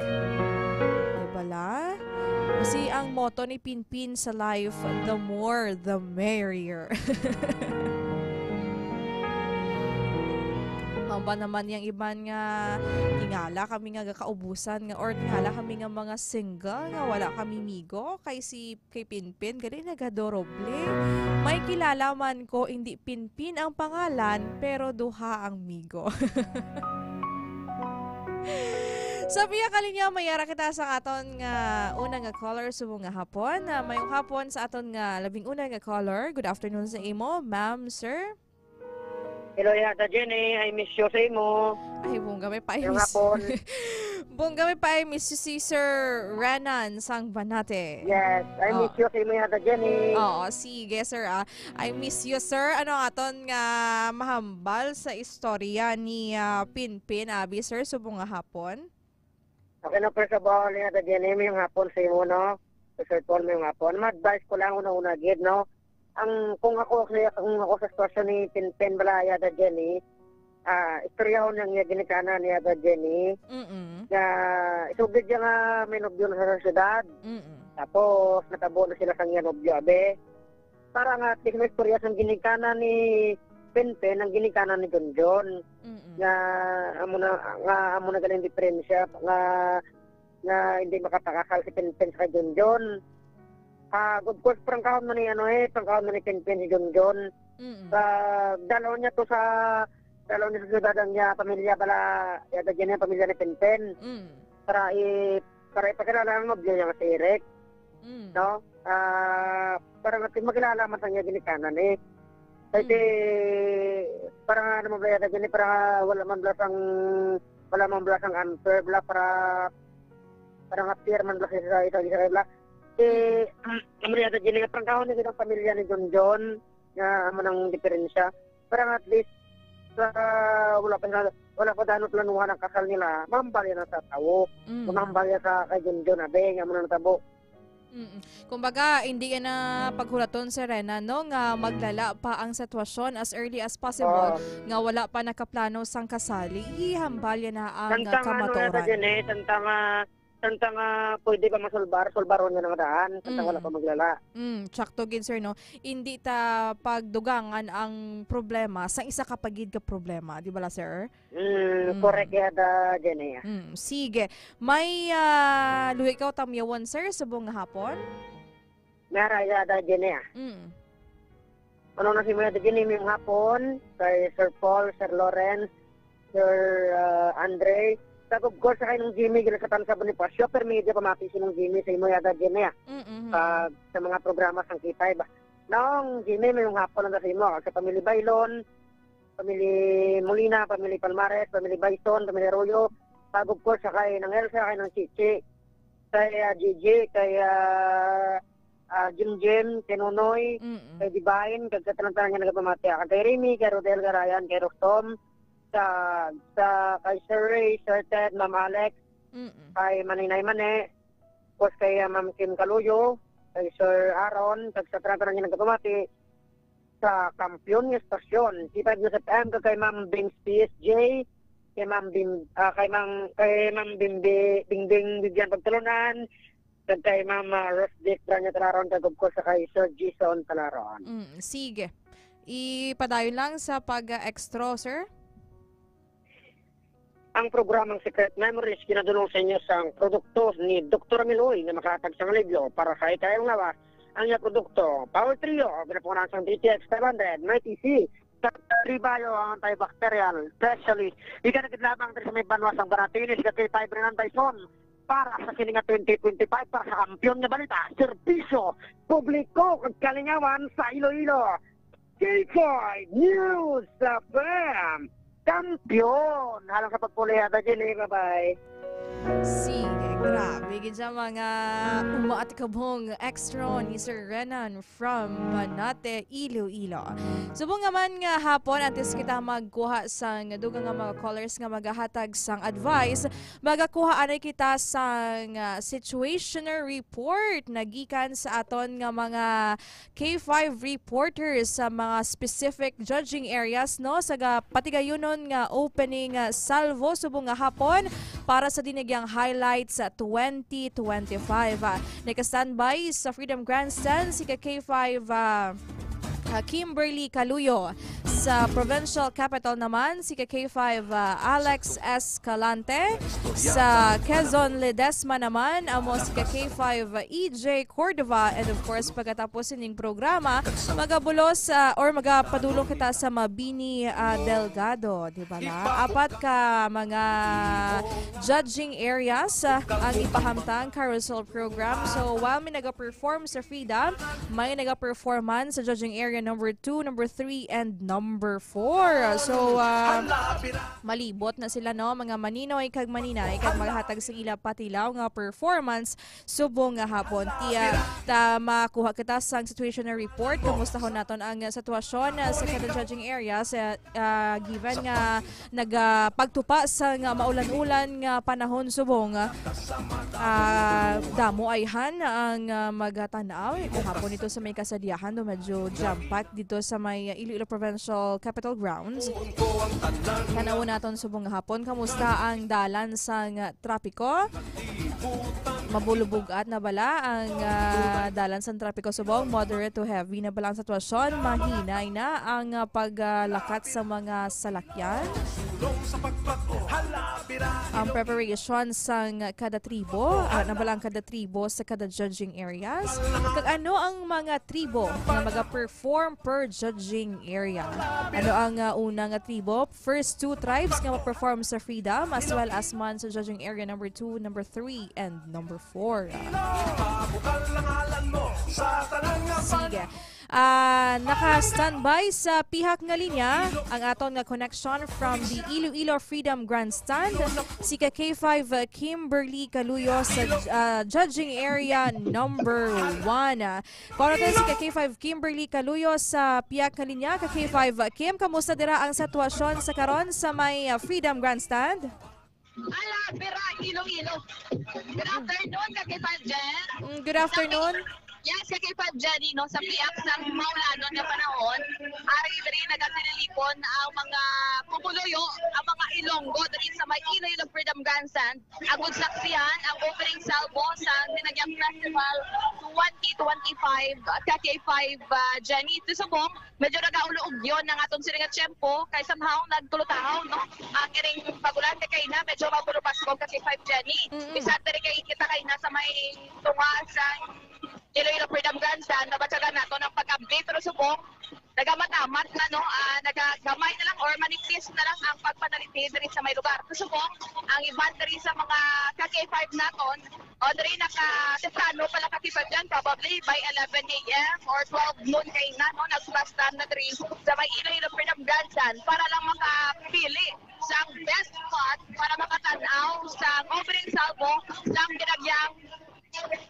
Di bala? Kasi ang motto ni Pinpin sa life, the more, the merrier. Mao ba naman yang iban nga tingala kami nga gakaubusan nga, or tingala kami nga mga single nga wala kami migo, kay si kay Pinpin, gali nagadoroble. May kilala man ko, hindi Pinpin ang pangalan, pero duha ang migo. Sa Pia Kalinya, may ara kita sa aton nga una nga caller subong nga hapon. Ah, mayong hapon sa aton nga labing una nga caller. Good afternoon sa imo, ma'am, sir. Hello, Yada Jenny. I miss you sa imo. Ay, bongga may pa Yung miss. hapon. Bongga may pa miss si Sir Renan sang Banate. Yes, I Oh. miss you sa imo, Yada Jenny. Oo, sige, sir, ah. I miss you, sir. Ano aton nga mahambal sa istorya ni ah, Pinpin, abi, sir, subong nga hapon? Okay na, first of all, Yada Jenny, may hapon sa imo, no? Sa Sir Paul, may hapon. Ma-advise ko lang una-una gid, no? Ang, kung ako sa, kung ako sa sitwasyon ni Pinpin bala, Yada Jenny, ah, istoryahon ang iya ginikanan ni Yada Jenny, Mm-mm. nga isugid niya nga may nobyo na sa syudad. Mm-mm. Tapos, natabo na sila sang iya nobyo, abe. Para nga, at least may istorya sang ginikanan ni Pinpin, ang ginikanan ni Junjun. Mm-mm. Nga, amo na, nga, amo na galing diferensya, nga, nga hindi makapakasal si Pinpin sa kay Junjun. Ah, of course, prangkahon man ni, ano eh, prangkahon man ni Pinpin si Junjun. Mm-mm. Sa, dalon niya to sa, dalon niya sa syudad ang niya pamilya bala, Yada Jenny, ang pamilya ni Pinpin. Mm. Para i, para ipakilala ang nobyo niya nga si Eric, Mm. no? Ah, para nga makilala man sa niya ginikanan eh. Kasi, para nga naman bala, Yada Jenny, para nga wala man bala sang, wala man bala sang answer, bala para, para nga fair man bala sa isa, isa, isa, bala. Si, amo ni Yada Jenny, nga prangkahon ni ang pamilya ni Junjun, nga amo nang diferensya. Para nga at least, sa, wala pa sa, wala pa dano planuhan ang kasal nila, mahambal yan sa tawo. Mm. Mahambal yan sa kay Junjun, abe, nga amo nang tabo. Mm. Kumbaga, hindi yan na paghulaton, Sir Renan, no, nga maglala pa ang sitwasyon as early as possible, Oo. nga wala pa nakaplano sang kasal. Ihambal yan na ang Santa nga, ano, Yada kamatuoran. Jenny, santa nga, santa nga pwede pa masulbar, sulbaron nga nga daan, santa Mm. wala pa maglala. Mm, tsakto gid, sir, no? Hindi ta pagdugangan ang problema sa isa ka pagid ka problema, di bala, sir? Mm, Mm. correct, Yada Jenny. Mm, sige. May ah, luhi ka tamyawon, sir, subong nga hapon? Mera, Yada Jenny. Mm. Ano na si Yada Jenny, may hapon, kay Sir Paul, Sir Lawrence, Sir ah, Andre, kag of course, sa kay nung Jimmy, gila sa Tansa Bonifacio, pero media pamati si nung Jimmy sa imo, Yada Jenny. Mm-mm. Kag sa mga programa sang Kitay ba? Nung Jimmy, may hapon lang sa imo, sa pamilya Bailon, pamilya Molina, pamilya Palmares, pamilya Bison, pamilya Arroyo, kag of course, sa kay nang Elsa, kay nang Chichi, kay ah, Gigi, kay ah, ah, Jim Jim, kay Nonoy, Mm-mm. kay Divine, kag sa tanan-tanan nga nagapamati, kag kay Remy, kay Rodel, kay Ryan, kay Rostom, sa, sa kay Sir Ray, Sir Ted, Ma'am Alex, Mm-mm. kay Maninay Mane, of course kay ah, Ma'am Kim Kaluyo, kay Sir Aaron, kag sa tanan-tanan nga nagapamati sa Kampiyon nga Estasyon, C five News F M, kag kay Ma'am Bings P S J, kay Ma'am Bim, ah, kay Ma'am, kay Ma'am Bimbi, Bingbing Vivian Pagtulunan, kag kay Ma'am ah, Rosdick Branya Talaron, kag of course sa kay Sir Jason Talaron. Mm, sige. Ipadayon lang sa pag-extra, sir. Ang programang Secret Memories ginadulong sa inyo sang produkto ni Doktor Miloy nga makahatag sang alibyo para sa ikayong lawas. Ang iya produkto, Power Trio, ginapangunahan sang D T X five hundred, Mighty C, sa Tribayo ang antibacterial, specialist. Ika na gid lamang diri sa may banwa sang Baratinis, ka K five Renan Dyson. Para sa sini nga twenty twenty-five, para sa Kampiyon nga Balita, serbisyo publiko kag kalingawan sa Iloilo. K five News F M. Kampiyon! Halang sa pagpuli, Yada Jenny. Bye-bye. Sige. Grabe gid siya, mga umaatikabong extra ni Sir Renan from Banate, Iloilo. Subong naman nga hapon, antes kita magkuha sang dugang nga mga callers nga magahatag sang advice, magakuha anay kita sang, ah, situational report nagikan sa aton nga mga K five reporters sa mga specific judging areas, no, sa ga-, patigayunon nga opening, ah, salvo subong nga hapon para sa dinagyang highlights sa twenty twenty-five. Ah, naka-standby sa Freedom Grandstand si ka K five, ah, ah, Kimberly Caluyo. Sa provincial capital naman, si ka K five, ah, Alex Escalante. Sa Quezon Ledesma naman, amo si ka K five, ah, E J Cordova. And of course, pagkatapos sining programa, magabulos, ah, or magapadulong kita sa Mabini, ah, Delgado, di ba la? Apat ka mga judging areas, ah, ang ipahamtang carousel program. So, while may naga-perform sa Frida, may naga-performance sa judging area number two, number three, and number four. So, ah, malibot na sila, no, mga maninoy kag maninay, kag maghatag sa ila patilaw nga performance subong nga hapon. Tiya, ta makuha kita sang situational report. Kamustahon naton ang sitwasyon, ah, sa kada judging area sa, ah, given nga nagapagtupa sa nga maulan-ulan nga panahon subong, ah, damo ayhan ang, ah, magatan-aw. Gahapon ito sa may Kasadyahan, do medyo jam-pack dito sa may Iloilo Provincial Capitol Grounds. Tan-awon naton subong nga hapon, kamusta ang dalan sang trapiko? Mabulubog-at na bala ang, ah, dalan sang trapiko subong? Moderate to heavy na bala ang sitwasyon? Mahinay na ang, ah, paglakat sa mga salakyan? Ang preparation sang kada tribo, ah, na bala ang kada tribo sa kada judging areas? Kag ano ang mga tribo nga maga-perform per judging area? Ano ang, ah, una nga tribo? First two tribes nga ma-perform sa Freedom, as well as man sa judging area number two, number three, and number four. Sige. Ah, naka-standby sa pihak nga linya ang aton nga connection from the Iloilo Freedom Grandstand, si ka K five Kimberly Caluyo sa, ah, judging area number one. Kung ano to, si ka K five Kimberly Caluyo sa pihak nga linya. Ka K five Kim, kamusta dira ang sitwasyon sa karon sa may, ah, Freedom Grandstand? Ala, Bira, Iloilo. Good afternoon, ka K five Jen. Mm, good afternoon. Yes, ka K five Jenny, no, sa pihak sang maulanon nga panahon, ari diri nagatililipon ang mga pumuluyo, ang mga Ilonggo diri sa may Iloilo Freedom Grandstand, agud saksihan ang opening salvo sa Dinagyang Festival twenty twenty-five, ka K five, ah, Jenny. Ito subong, medyo nagaulaugyon ang aton sini nga tiyempo, kay somehow nagtulutahaw, no? Ang iring pag-ulan kay na medyo mabulubas ko ka K five Jenny. Mm-mm. Bisan diri kay kita kay nasa may tunga sa Iloilo Freedom Grandstand, nabatyagan naton ang pag-ambi, pero subong, nagamatamad na, no? Ah, nagagamay na lang or manipis na lang ang pagpanalipid diri sa may lugar. Pero subong, ang iban diri sa mga ka K five naton, o, diri naka-, temprano pala ka K five dyan, probably by eleven A M or twelve noon kay na, no, nagsulastan na diri sa may Iloilo Freedom Grandstand para lang makapili sa best spot para makatan-aw sa opening salvo sa Dinagyang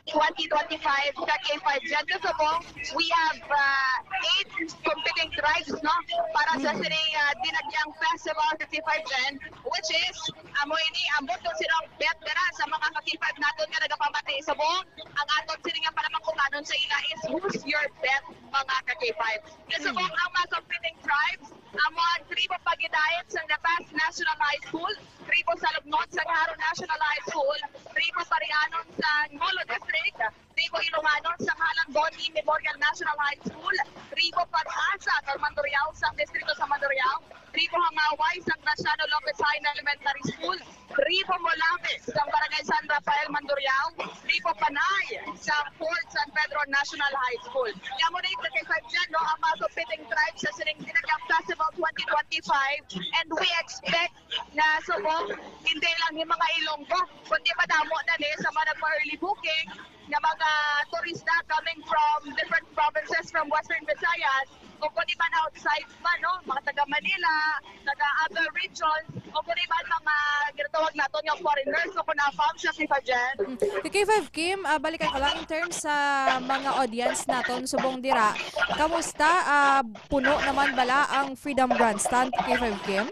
twenty twenty-five ka K five dyan. Kasi po, we have, uh, eight competing tribes, no, para sa, mm, sining, uh, Dinagyang Festival ka K five dyan, which is, amo ini, ambot kung sino ang bet dira sa mga ka K five naton nga nagapamati subong. Ang aton sini nga panamangkutanon sa ila is, "Who's your bet, mga ka K five?" Kay subong ang mga competing tribes, amo ang tribo Pagidait sang Natas National High School, tribo Salubnod sang Jaro National High School, tribo Parianon sang Jolo District, tribo Ilongano sang Halang Donny Memorial National High School, tribo Pag-asa sang Mandurriao sang Distrito sa Mandurriao, tribo Hangaway sang Graciano Lopez Jaena Elementary School, tribo Molave sang Barangay San Rafael Mandurriao, tribo Panay sang Fort San Pedro National High School. Kaya mo na yung K five dyan, no, ang mga competing tribes sa sining Dinagyang Festival twenty twenty-five, and we expect na subong, hindi lang yung mga Ilonggo, kundi madamo na ni sa mga nagpa-early booking, nga mga turista coming from different provinces from Western Visayas, o kung di man outside man, no, mga taga Manila, taga other regions, o kung di man mga ginatawag naton nga foreigners, o kung na-found siya si Fajen. K five Kim, ah, balikan ko lang in terms sa mga audience naton subong dira. Kamusta? Ah, puno naman bala ang Freedom Grandstand, K five Kim?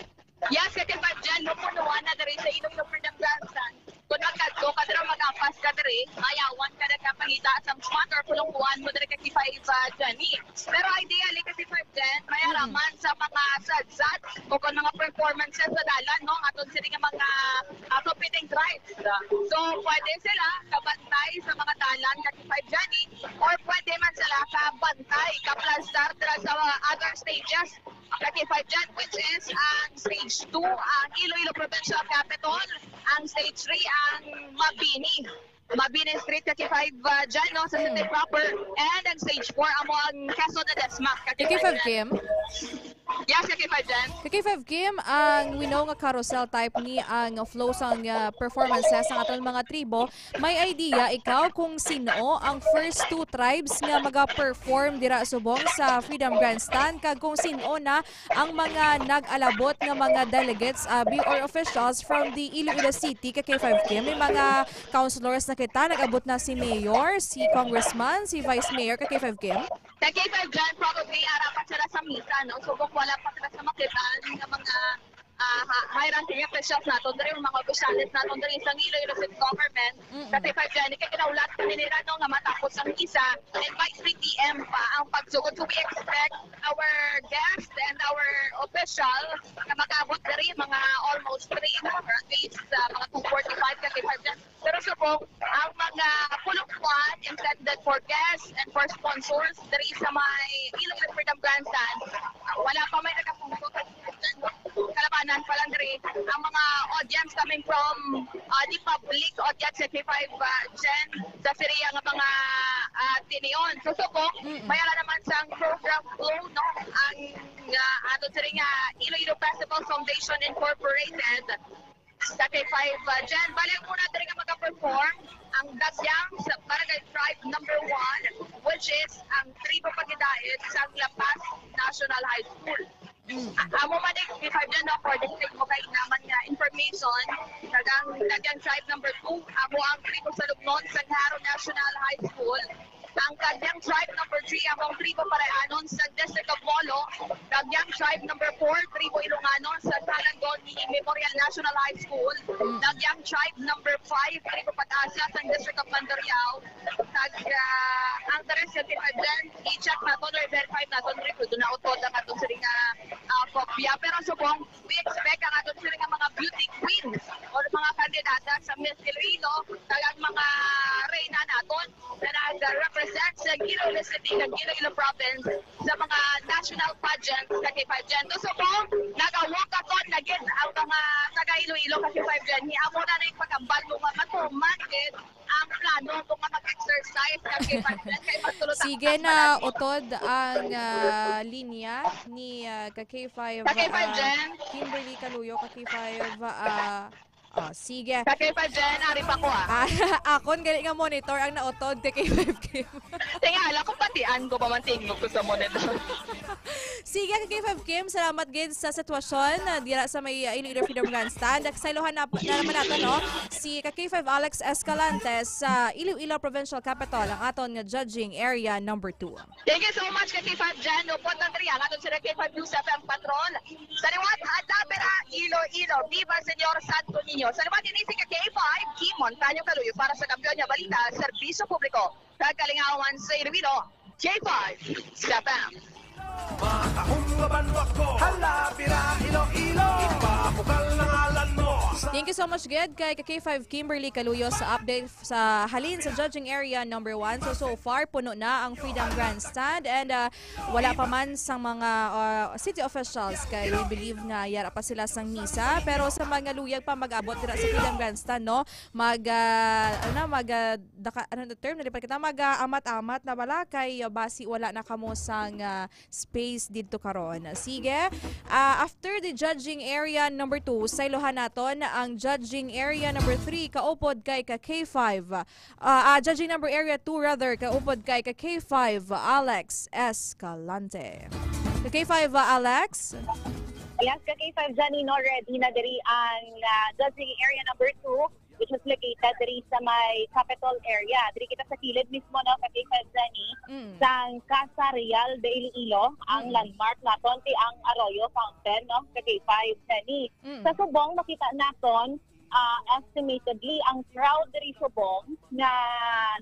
Yes, K five Jen, no, punuan na diri sa Iloilo Freedom Grandstand. Kung magkadto ka dira, mag-ampas ka diri, mayawan ka na ka pangita sa spot or kulungkuan mo diri, K five, uh, Jenny. Pero ideally, K five Jen, may haraman sa mga sadsad o kung mga performances sa dalan, no? Aton sila nga mga uh, competing tribes. So, pwede sila kabantay sa mga dalan, K five Jenny, or pwede man sila kabantay, kaplastar dira sa mga other stages. K five Jen, which is ang stage two, ang Iloilo Provincial Capitol, ang stage three, ang Mabini. Mabini Street, K five uh, Jen, no, sa city proper, and ang stage four, amo ang Quezon Ledesma. K five Kim? Yes, K five Jen. K five Kim, ang we know nga carousel type ni ang flow sang uh, performances sang aton mga tribo. May idea ikaw kung sino ang first two tribes nga maga-perform dira subong sa Freedom Grandstand, kag kung sino na ang mga nag-alabot nga mga delegates, abi, or officials from the Iloilo City, K five Kim? May mga councilors na kita, nag-abot na si mayor, si congressman, si vice mayor, K five Kim? Sa K five Jen, probably ara pa sila sa misa, no? So, kung wala pa sila sa makita nga mga uh, high-ranking officials naton diri, mga opisyales naton diri sa Iloilo City Government, mm-hmm. Sa K five Jen, kay kinaulat pa nila, no, nga matapos ang misa, and by three p.m. pa ang pagsugod. So, we expect our guests and our official na mag-abot diri mga almost three, no, or at least uh, mga two forty-five, K five Jen. Pero subong, ang mga pulong intended for guests and for sponsors diri sa may Iloilo Freedom Grandstand, wala pa may nakapunto. Kalabanan pa lang diri ang mga audience coming from uh, the public audience sa K five uh, Jen sa Syria nga mga uh, tinion. So, subong, may ara naman sang program flow, no? Ang uh, ato diri nga Iloilo Festival Foundation Incorporated. Sa K five uh, Jen, bali ang una diri nga maka-perform ang Dagyang sa Barangay Tribe number one, which is ang tribo pagidait sa La Paz National High School. Mm. Amo man ni K five Jen, no, according sa imo kay naman nga information, Dagyang, Dagyang Tribe number two, amo ang tribo sa Lugnon sa Jaro National High School. Ang Dagyang Tribe number three, amo ang tribo Pareanon sa District of Molo. Dagyang Tribe number four, tribo Ilongano sa Talangon ni Memorial National High School. Dagyang Tribe number five, tribo Pag-asa sa District of Mandurriao. Kag uh, ang the rest of the event, i-check naton or i-verify naton, Rico, doon na utod ang atong siring nga uh, kopya. Pero subong, we expect ang atong siring nga mga beauty queens or mga kandidata sa Miss Iloilo, kag ang mga reyna naton na nag-represent sa Iloilo City, ng Iloilo Province sa mga national pageants sa K five Jen. So kung nag-walkathon na gid ang mga taga Iloilo sa K five Jen, ni amo na na yung pag-ambal mo nga matuman gid ang plano mo nga mag-exercise sa K five Jen kay magtulot ang Sige na, utod ang uh, linya ni uh, ka K five, Sa K five uh, Jen. Kimberly Kaluyo, ka K five uh, Oh, sige. Sa K five Jen, ari pa ko ah. Ah, akon gali nga monitor ang nautod kay K five Kim. Tingala ko patian ko pa man tingog ko sa monitor. Sige, ka K five Kim, salamat gid sa sitwasyon uh, dira sa may uh, Iloilo Freedom Grandstand. Saylohan na, na naman nato, no? Si ka K five Alex Escalante sa Iloilo Provincial Capitol ang aton nga judging area number two. Thank you so much ka K five Jen. Upod na diri ang aton sila K five News F M Patrol. Sa liwat, Adapera, Iloilo. Viva Señor Santo Niño. Sa liwat, ini si ka K five, Kimon Tanyo Kaluyo para sa Kampiyon nga Balita, Serbisyo Publiko, kag Kalingawan sa Iloilo. K five, Step M. Mga kahumgaban mo ako. Hala, pira, Iloilo. Ipapukal na ngalan mo. Thank you so much, Ged, kay ka K five Kimberly Kaluyo sa update sa halin sa judging area number one. So, so far, puno na ang Freedom Grandstand and uh, wala pa man sang mga uh, city officials kay we believe nga yara pa sila sang misa. Pero sa mga luyag pa mag-abot dira sa Freedom Grandstand, no? Mag, uh, ano, mag, uh, daka, ano na term? Nalipat kita, mag uh, amat-amat na bala kay uh, basi wala na kamo sang uh, space didto karon. Sige, uh, after the judging area number two, saylohan naton ang judging area number three kaupod kay ka K five, ah, ah, judging number area two rather, kaupod kay ka K five, Alex Escalante. Ka K five, ah, Alex? Yes, ka K five, Janine, no, ready na diri ang, ah, judging area number two, which is located diri sa may capital area. Diri kita sa kilid mismo, no, ka K five, Janine, Mm. sang Casa Real de Iloilo, ang Mm. landmark naton, ti ang Arroyo Fountain, no, ka K five, Janine. Mm. Sa subong, makita naton, ah, estimatedly, ang crowd diri subong nga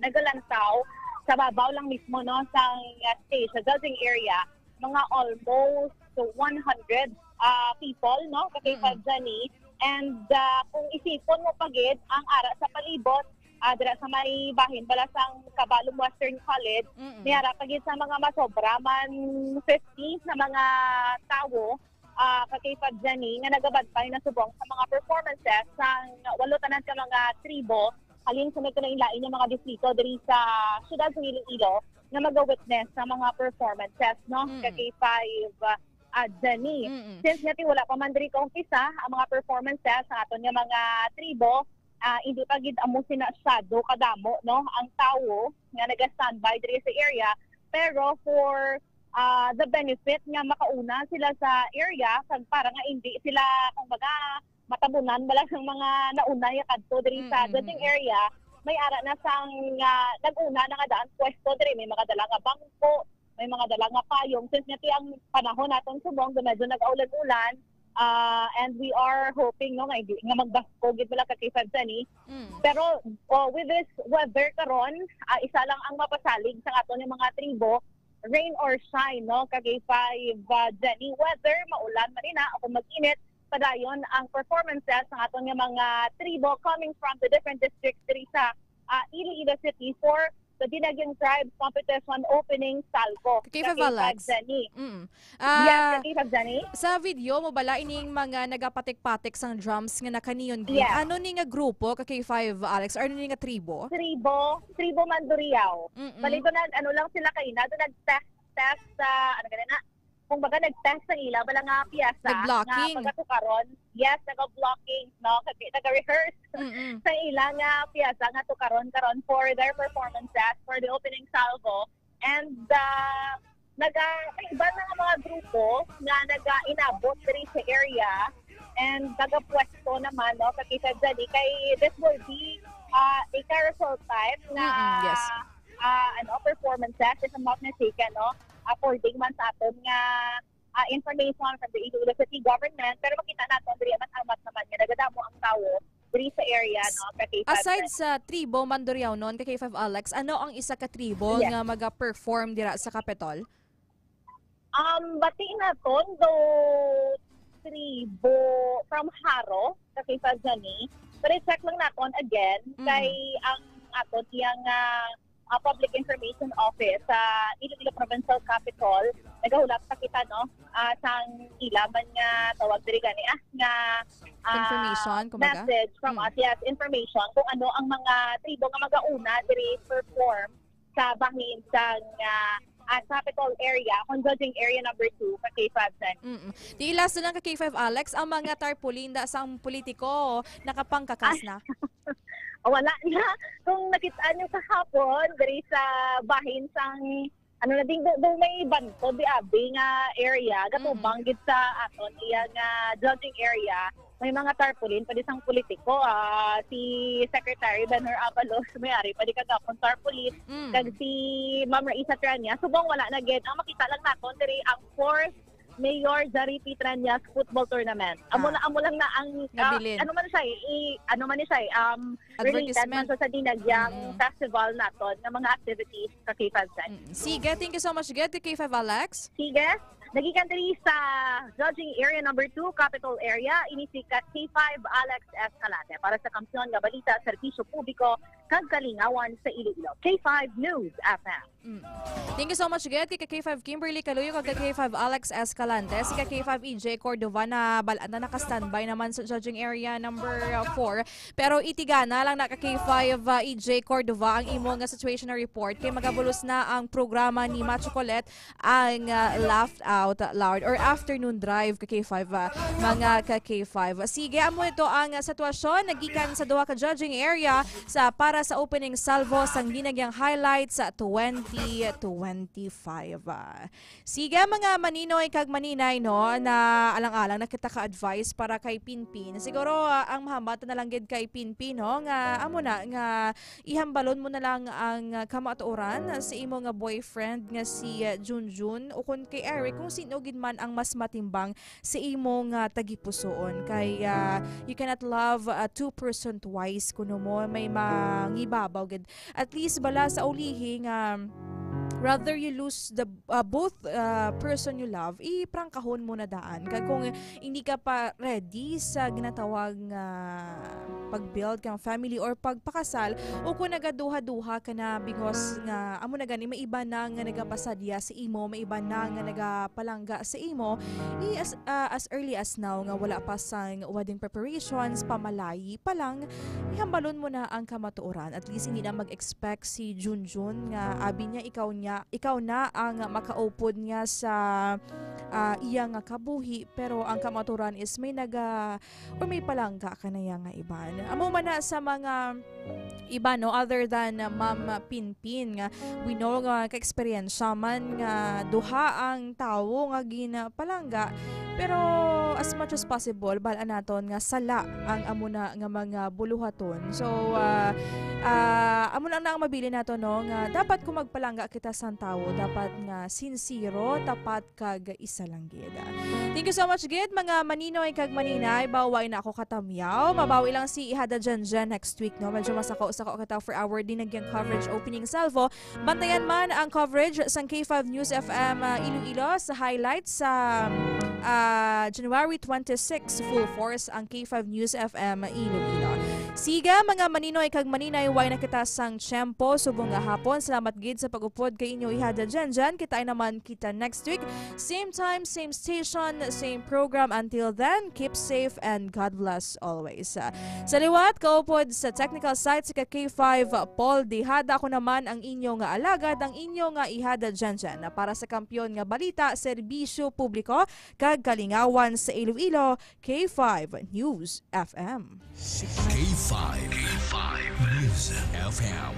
nagalantaw sa babaw lang mismo, no, sang, ah, stage, sa judging area, mga almost one hundred, ah, people, no, ka K five, Mm-mm. Jani. And, ah, kung isipon mo pa gid ang ara sa palibot, ah, dira sa may bahin bala sang Cabalom Western College, Mm-mm. may ara pa gid sa mga masobra man fifty na mga tawo, ah, ka K five, Jani, nga nagabantay na subong sa mga performances sang walo tanan ka mga tribo halin sa may kalain-lain nga mga distrito diri sa siyudad sa Iloilo nga maga-witness sa mga performances, no, Mm. ka K five, ah, Jenny. Mm-mm. Since nga ti wala pa man diri kaumpisa ang mga performances sa aton nga mga tribo, ah, hindi pa gid amo sina masyado kadamo, no, ang tawo nga naga-standby diri sa area. Pero for, ah, the benefit nga makauna sila sa area, kag para nga hindi sila, kumbaga, matabunan bala sang mga nauna nga kadto diri sa Mm, mm, judging mm. area, may ara na sang, ah, nag-una na nga daan pwesto diri. May mga dala nga bangko, may mga dala nga payong. Since nga ti ang panahon naton subong, medyo nag-aulan-ulan, ah, and we are hoping, no, nga hindi nga magbasko gid bala ka K five, Jenny. Mm. Pero, oh, with this weather karon, ah, isa lang ang mapasalig sa aton nga mga tribo, rain or shine, no, ka K five, ah, Jenny. Whether maulan man ina o kung mag-init, padayon ang performances sa aton nga mga tribo coming from the different districts diri sa, ah, Iloilo City for the Dinagyang Tribes Competition Opening Salvo. Ka K five, Alex. Jenny. Mm. Yes, Ah, ka K five, Jenny. Sa video mo bala ining mga nagapatik-patik sang drums nga naka-neon green? Yes. Ano ni nga grupo, ka K five, Alex? Or ano ni nga tribo? Tribo, tribo Mandurriao. Mm-mm. Bali, doon nag-, ano lang sila kaina, doon nag-test, test sa, ano gani na, kung baga nag-test sa ila, bala nga piyesa, Nag-blocking. nga pagkatukaron, yes, nag-blocking, no? Kasi nag-rehearse Mm-mm. sa ila nga piyesa nga tukaron karon for their performances for the opening salvo. And, ah, naga-, may iba na nga mga grupo nga naga-inabot diri sa area and nagapwesto naman, no, ka K five, Jenny, kay this will be, ah, a carousel type nga, Mm-mm, yes. ah, ano, performances, if I'm not mistaken, no, according man sa aton nga, ah, information from the Iloilo City Government, pero makita naton diri amat-amat naman nga nagadamo ang tawo diri sa area, no, ka K five. Aside sa tribo Mandurriao-non, ka K five, Alex, ano ang isa ka tribo Yes. nga maga-perform dira sa Capitol? Um, bati naton do tribo from Jaro, ka K five, Jenny. Pero i-check lang naton again, Mm. kay ang aton iyang, ah, ah, Public Information Office sa Iloilo Provincial Capitol, nagahulat pa kita, no? Ah, sang ila man nga tawag diri gani, ah, nga, ah, Information, kumbaga? message from Mm. us, yes, information kung ano ang mga tribo nga magauna diri perform sa bahin sang, ah, ah, Capitol area, kung judging area number two, ka K five, Jenny. Mm-mm. Di last na lang ka K five, Alex, ang mga tarpaulin da sang politiko, nakapangkakas Ay. na. Wala na. Kung nakita nyo kahapon, diri sa bahin sang, ano na din, do, do may bantod, di abi nga area, gatubang Mm. gid sa aton, iya nga judging area, may mga tarpaulin pa di sang politiko. Ah, si Secretary Benhur Abalos, may ari pa di kagapon tarpaulin. Mm. Kag si Ma'am Raisa Tranya, subong wala na gid. Ang makita lang naton diri ang fourth Mayor Jaripi Tranya Football Tournament. Amo Ah. na, amo lang na ang, ah, Nabilin. ano man siya, eh, i-, ano man siya, eh, um, related Advertisement. man siya sa Dinagyang Mm. Festival naton nga mga activities sa K five, Jenny. Mm. Sige, thank you so much, gid, kay K five Alex. Sige, nagikan diri sa judging area number two, Capitol Area, ini si ka K five Alex Escalante para sa Kampiyon nga Balita, Serbisyo Publiko, kag kalingawan sa Iloilo. K five News F M. Mm. Thank you so much gid kay ka K five Kimberly Caluyo kag ka K five Alex Escalante. Si ka K five E J Cordova na bal-an na naka-standby naman sa judging area number four. Pero itigana lang na ka K five, uh, E J Cordova ang imo nga situational report kay magabulos na ang programa ni Macho Colette ang, uh, Laugh Out Loud or Afternoon Drive ka K five, uh, mga ka K five. Sige, amo ito ang, uh, sitwasyon nagikan sa duha ka judging area sa para sa opening salvo sang Ginagyang Highlights sa twenty twenty-five. Ah, sige, mga maninoy kag maninay, no, na alang-alang na kita ka-advice para kay Pinpin. Siguro, ah, ang mahambat na lang gid kay Pinpin, no, nga amo na nga ihambalon mo na lang ang, ah, kamatuoran sa imo nga boyfriend nga si, ah, Junjun o kun kay Eric kung sino gid man ang mas matimbang sa imo nga tagipusoon. Kay, ah, you cannot love, ah, two person twice, kuno mo may mangibabaw gid. At least bala sa ulihi nga rather you lose the, ah, both, ah, person you love, iprangkahon mo na daan. Kag kung hindi ka pa ready sa ginatawag nga pag-build kang family or pagpakasal, o kung nagaduha-duha ka na, bingos nga amo na gani may iba na nga nagapasadya sa imo, may iba na nga nagapalangga sa imo, i as, ah, as early as now nga wala pa sang wedding preparations, pamalayi pa lang, ihambalon mo na ang kamatuoran. At least hindi na mag-expect si Junjun nga abi niya ikaw niya, ikaw na ang makaupod niya sa, ah, iya nga kabuhi, pero ang kamatuoran is may naga or may palangga ka na ya nga iban. Amo man na sa mga iba, no, other than, uh, Ma'am Pinpin, nga we know nga ka-eksperyensya man nga duha ang tawo nga ginapalangga, pero as much as possible, bal-an naton nga sala ang amo na nga mga buluhaton. So, uh, uh, amo lang na ang mabilin nato, no, nga dapat kung magpalangga kita sang tawo, dapat nga sinsero, tapat, kag isa lang gid. Thank you so much gid, mga maninoy kag maninay. Baw, way na ako katamyaw. Mabawi lang si Ihada Jenjen next week, no? Medyo masako-sako kita for our Dinagyang Coverage Opening Salvo. Bantayan man ang coverage sang K five News F M, ah, Iloilo sa highlights sa, ah, January twenty-six. Full force ang K five News F M Iloilo. Siga, mga maninoy kag maninay, way na kita sang tiyempo subong nga hapon. Salamat gid sa pag-upod kay inyo Ihada Jenjen. Kita naman kita next week. Same time, same station, same program. Until then, keep safe and God bless always. Sa liwat, kaupod sa technical side si ka K five Paul Dihada. Ako naman ang inyo nga alagad, ang inyo nga Ihada Jenjen. Na para sa Kampiyon nga Balita, Serbisyo Publiko, kag Kalingawan sa Iloilo, K five News F M. K five News F M.